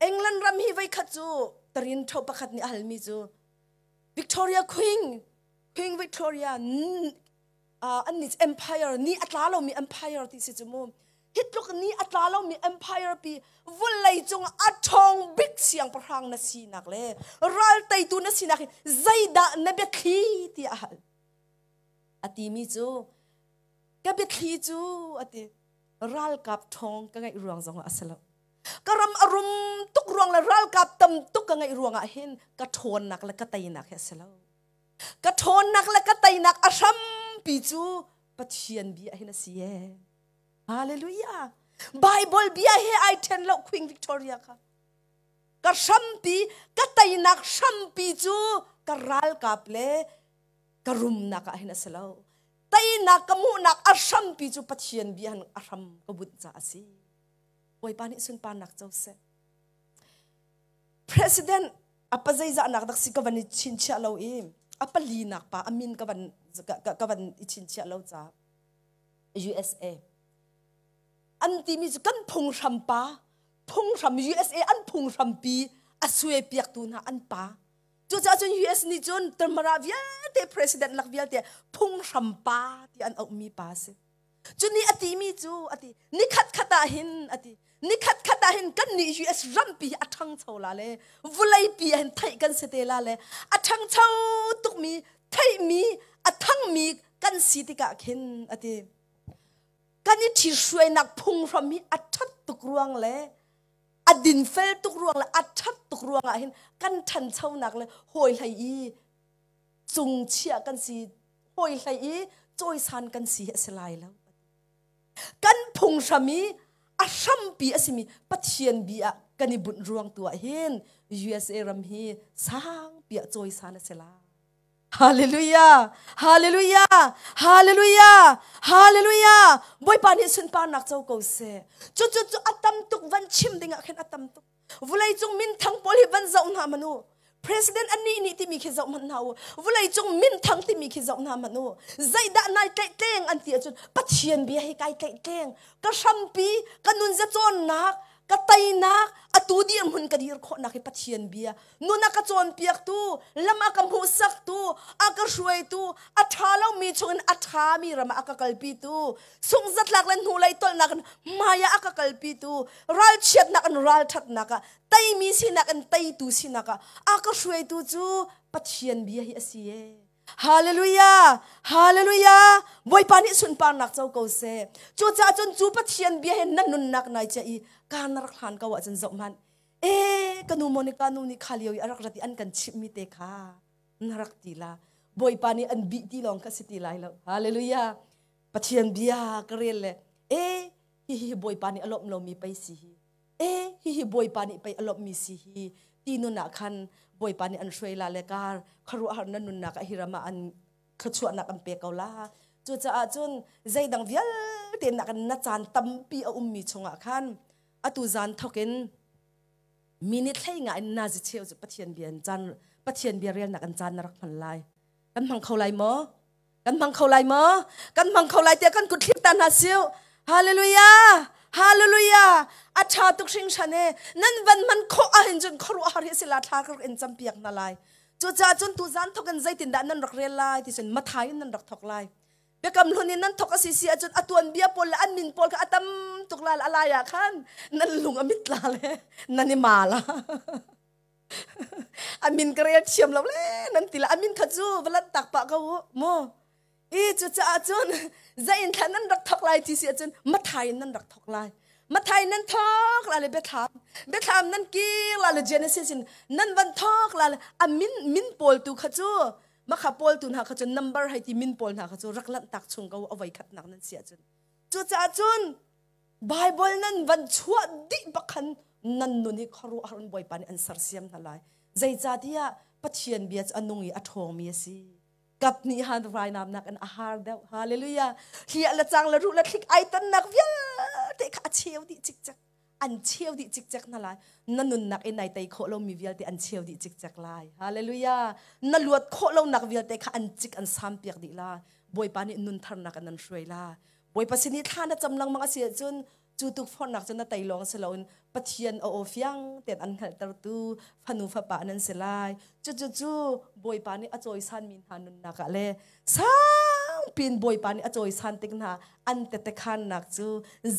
England ram hi voikhat cu tarin tho pakhat nih a halmi cu Victoria Queen Queen Victoria an ni empire ni a tla lomi empire ti si cu mu hi tluk ni a tla lomi empire pi vawlei cung a ṭhawng bik siangpahrang na sinak le ral teitu na sinak hi zeidah na biathli tiah a hal A timi cu ka biathli cu a ti ralkap ṭhawng ka ngeih ruang zongah a si lo. Ka ram a rum tuk ruang le ralkap tam tuk ka ngeih ruangah hin ka ṭhawnnak le ka teinak hi a si lo. Ka ṭhawnnak le ka teinak a hrampi cu Pathian bia hin a si ee. Hallelujah. Bible bia he ai ṭhen lo Queen Victoria kha. Ka hrampi, ka teinak hrampi cu ka ralkap le ka rumnak ah hin a si lo teinak ka hmuhnak a hrampi cu Pathian bia a hram ka bunh caah a si Bawipa nih sunparnak co seh President a pa zeizahnak dak si ka van i chinchiah lo i a palinak pa a min ka van ka van i chinchiah lo ca USA an timi cu kan phunghram pa phunghram USA an phunghrampi a suai piaktu hna an pa Cucaah cun US nih cun Tamara vialte president lak vialte phunghram pa ti an auhmi pa a si. Cu nih a timi cu a ti nikhat khat ah hin a ti nikhat khat ah hin kan nih US rampi hi a ṭhangcho la le vawleipi ah hin theih kan si te la le a ṭhangcho tukmi theihmi a thangmi kan si tikah khin a ti kan i ṭhihruainak phunghram hi a ṭhat tuk ruang le a dinfel tuk ruang le a ṭhat tuk ruangah hin kan ṭhanchonak le hawi hlei i cungchiah kan si hawi hlei i cawisan kan si hi a si lai lo kan phunghram i a hrampi a simi Pathian bi ah kan i bunh ruang tu ah hin USA ram hi sangpi ah cawisan a si lai Hallelujah! Hallelujah! Hallelujah! Hallelujah! Bawipa nih sunparnak co ko seh. Cu cu cu a tam tuk van chim ding ah khin a tam tuk. Vulei cung minthang pawl hi van zoh hna manu. President anih nih timi khi zoh hmanh hna u. Vulei cung minthang timi khi zoh hna hmanh u. Zeidah nai tlaih tleng an ti ahcun Pathian bia hi kai tlaih tleng. Ka hrampi, ka nunza cawnnak, ka teinak, atu Atu dirhmun ka dir khawhnak hi Pathian bia. Nun a ka cawnpiaktu, lam a ka hmuhsaktu, a ka hruaitu, a ṭha lomi chungin a ṭhami ram ah a ka kalpitu, sungzatlak le hnulei tolhnak in hmai ah a ka kalpitu, ralchiatnak in ralṭhatnak ah, teimi sinak in teitu sinak ah a ka hruaitu cu Pathian bia hi a si ee. Hallelujah! Hallelujah! Bawipa nih sunparnak co ko seh. Cucaah cun cu Pathian bia he na nunnak nai chia i kaa na rak hlan ko ahcun zoh hmanh. E ka nu Monica nu nih kha lio i a rak rat i an kan chimhmi te kha na rak ti la. Bawipa nih an bih ti lawng kha si ti lai lo. Hallelujah! Pathian bia ka rel le e hihi Bawipa nih a lawmh lomi pei si hi. E hihi Bawipa nih pei a lawmhmi si hi ti nun ah khan Bawipa nih an hruai la le kar khuaruahhar na nunnak ah hi ram ah an thluachuahnak an pe ko la. Cucaah cun zeidang vialte nak in na caan tampi a ummi chungah khan atu zan thokin minute hlei nga in nazi cheu cu Pathian bia in caan Pathian bia relnak in caan na rak hman lai. Kan hmang kho lai maw? Kan hmang kho lai maw? Kan hmang kho lai tiah kan kut thlip ta hna siu. Hallelujah! Hallelujah! A ṭha tuk hringhran e. Nan van man khawh ahhin cun khuaruahhar hi a si la thla ka rak in campiak hna lai. Cucaah cun tuzan thok in zeitindah nan rak rel lai ti cun Mathai in nan rak thok lai. Biakam hlun in nan thok a si si ahcun a tuanbia pawl le an min pawl kha a tam tuk la a lai ah khan nan lung a mit la le nan i ma la. A min ka rel thiam lo le nan ti la a min kha cu va lanh tak pah ko u mu. I cucaah cun zein thla nan rak thok lai ti si ahcun Mathai in nan rak thok lai. Mathai nan thok la le biathlam biathlam nan kir la le Genesis in nan van thok la le a min min pawl tu kha cu makha pawl tu hna kha cu number hei ti min pawl hna kha cu rak lanh tak chung ko a voi khatnak nan si ahcun. Cucaah cun Bible nan van chuah dih bak khan nan nun hi khuaruahhar in Bawipa nih an sersiam hna lai. Zeicahtiah Pathian bia cu a nung i a ṭhawngmi a si. Kap nih han vainamnak in a har deuh. Hallelujah. Hliah le cang le ruh le thlik ai tonnak vialte kha a cheu dih cikcek. An cheu dih cikcek hna lai. Na nunnak in nai tei khawh lomi vialte an cheu dih cikcek lai. Hallelujah. Na luat khawh lonak vialte kha an cik an sam piak dih lai. Bawipa nih nun tharnak in an hruai lai. Bawipa sin i thla na cam lengmang a si ahcun cu tukforhnak cu na tei lawng si loin Pathian a aw fiang tein an hngalhtertu fanu fapa nan si lai. Cucu cu Bawipa nih a cawisanmi hna nunnak ah le sangpin Bawipa nih a cawisan tik hna an tetekhannak cu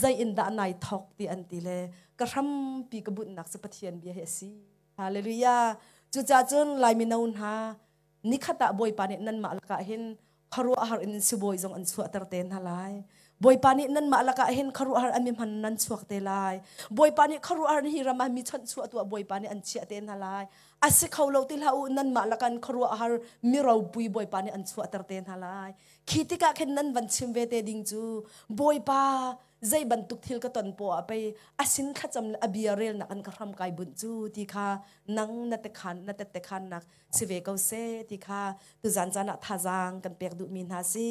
zei in dah nai thawk ti an ti le ka hrampi ka bunhnak cu Pathian bia hi a si. Hallelujah. Cucaah cun Lai mino hna nikhat ah Bawipa nih nanmah lakah hin khuaruahhar in sibawi zong an chuahter te hna lai. Bawipa nih nanmah lakah hin khuaruahhar an mi hman nan chuak te lai. Bawipa nih khuaruahhar hi ram ah mi chawnh chuah tuah Bawipa nih an chiah te hna lai. A si kho lo ti hlah u nanmah lakan khuaruahhar mi ropui Bawipa nih an chuahter te hna lai. Khi tikah khin nan van chim ve te ding cu Bawipa zei bantuk thil ka ton poah ah pei a sin thlacam le a bia relnak an ka hram kai bunh cu ti kha nang na te khan na tette khannak si ve ko seh ti kha tuzan caan ah thazaang kan pek duhmi hna si.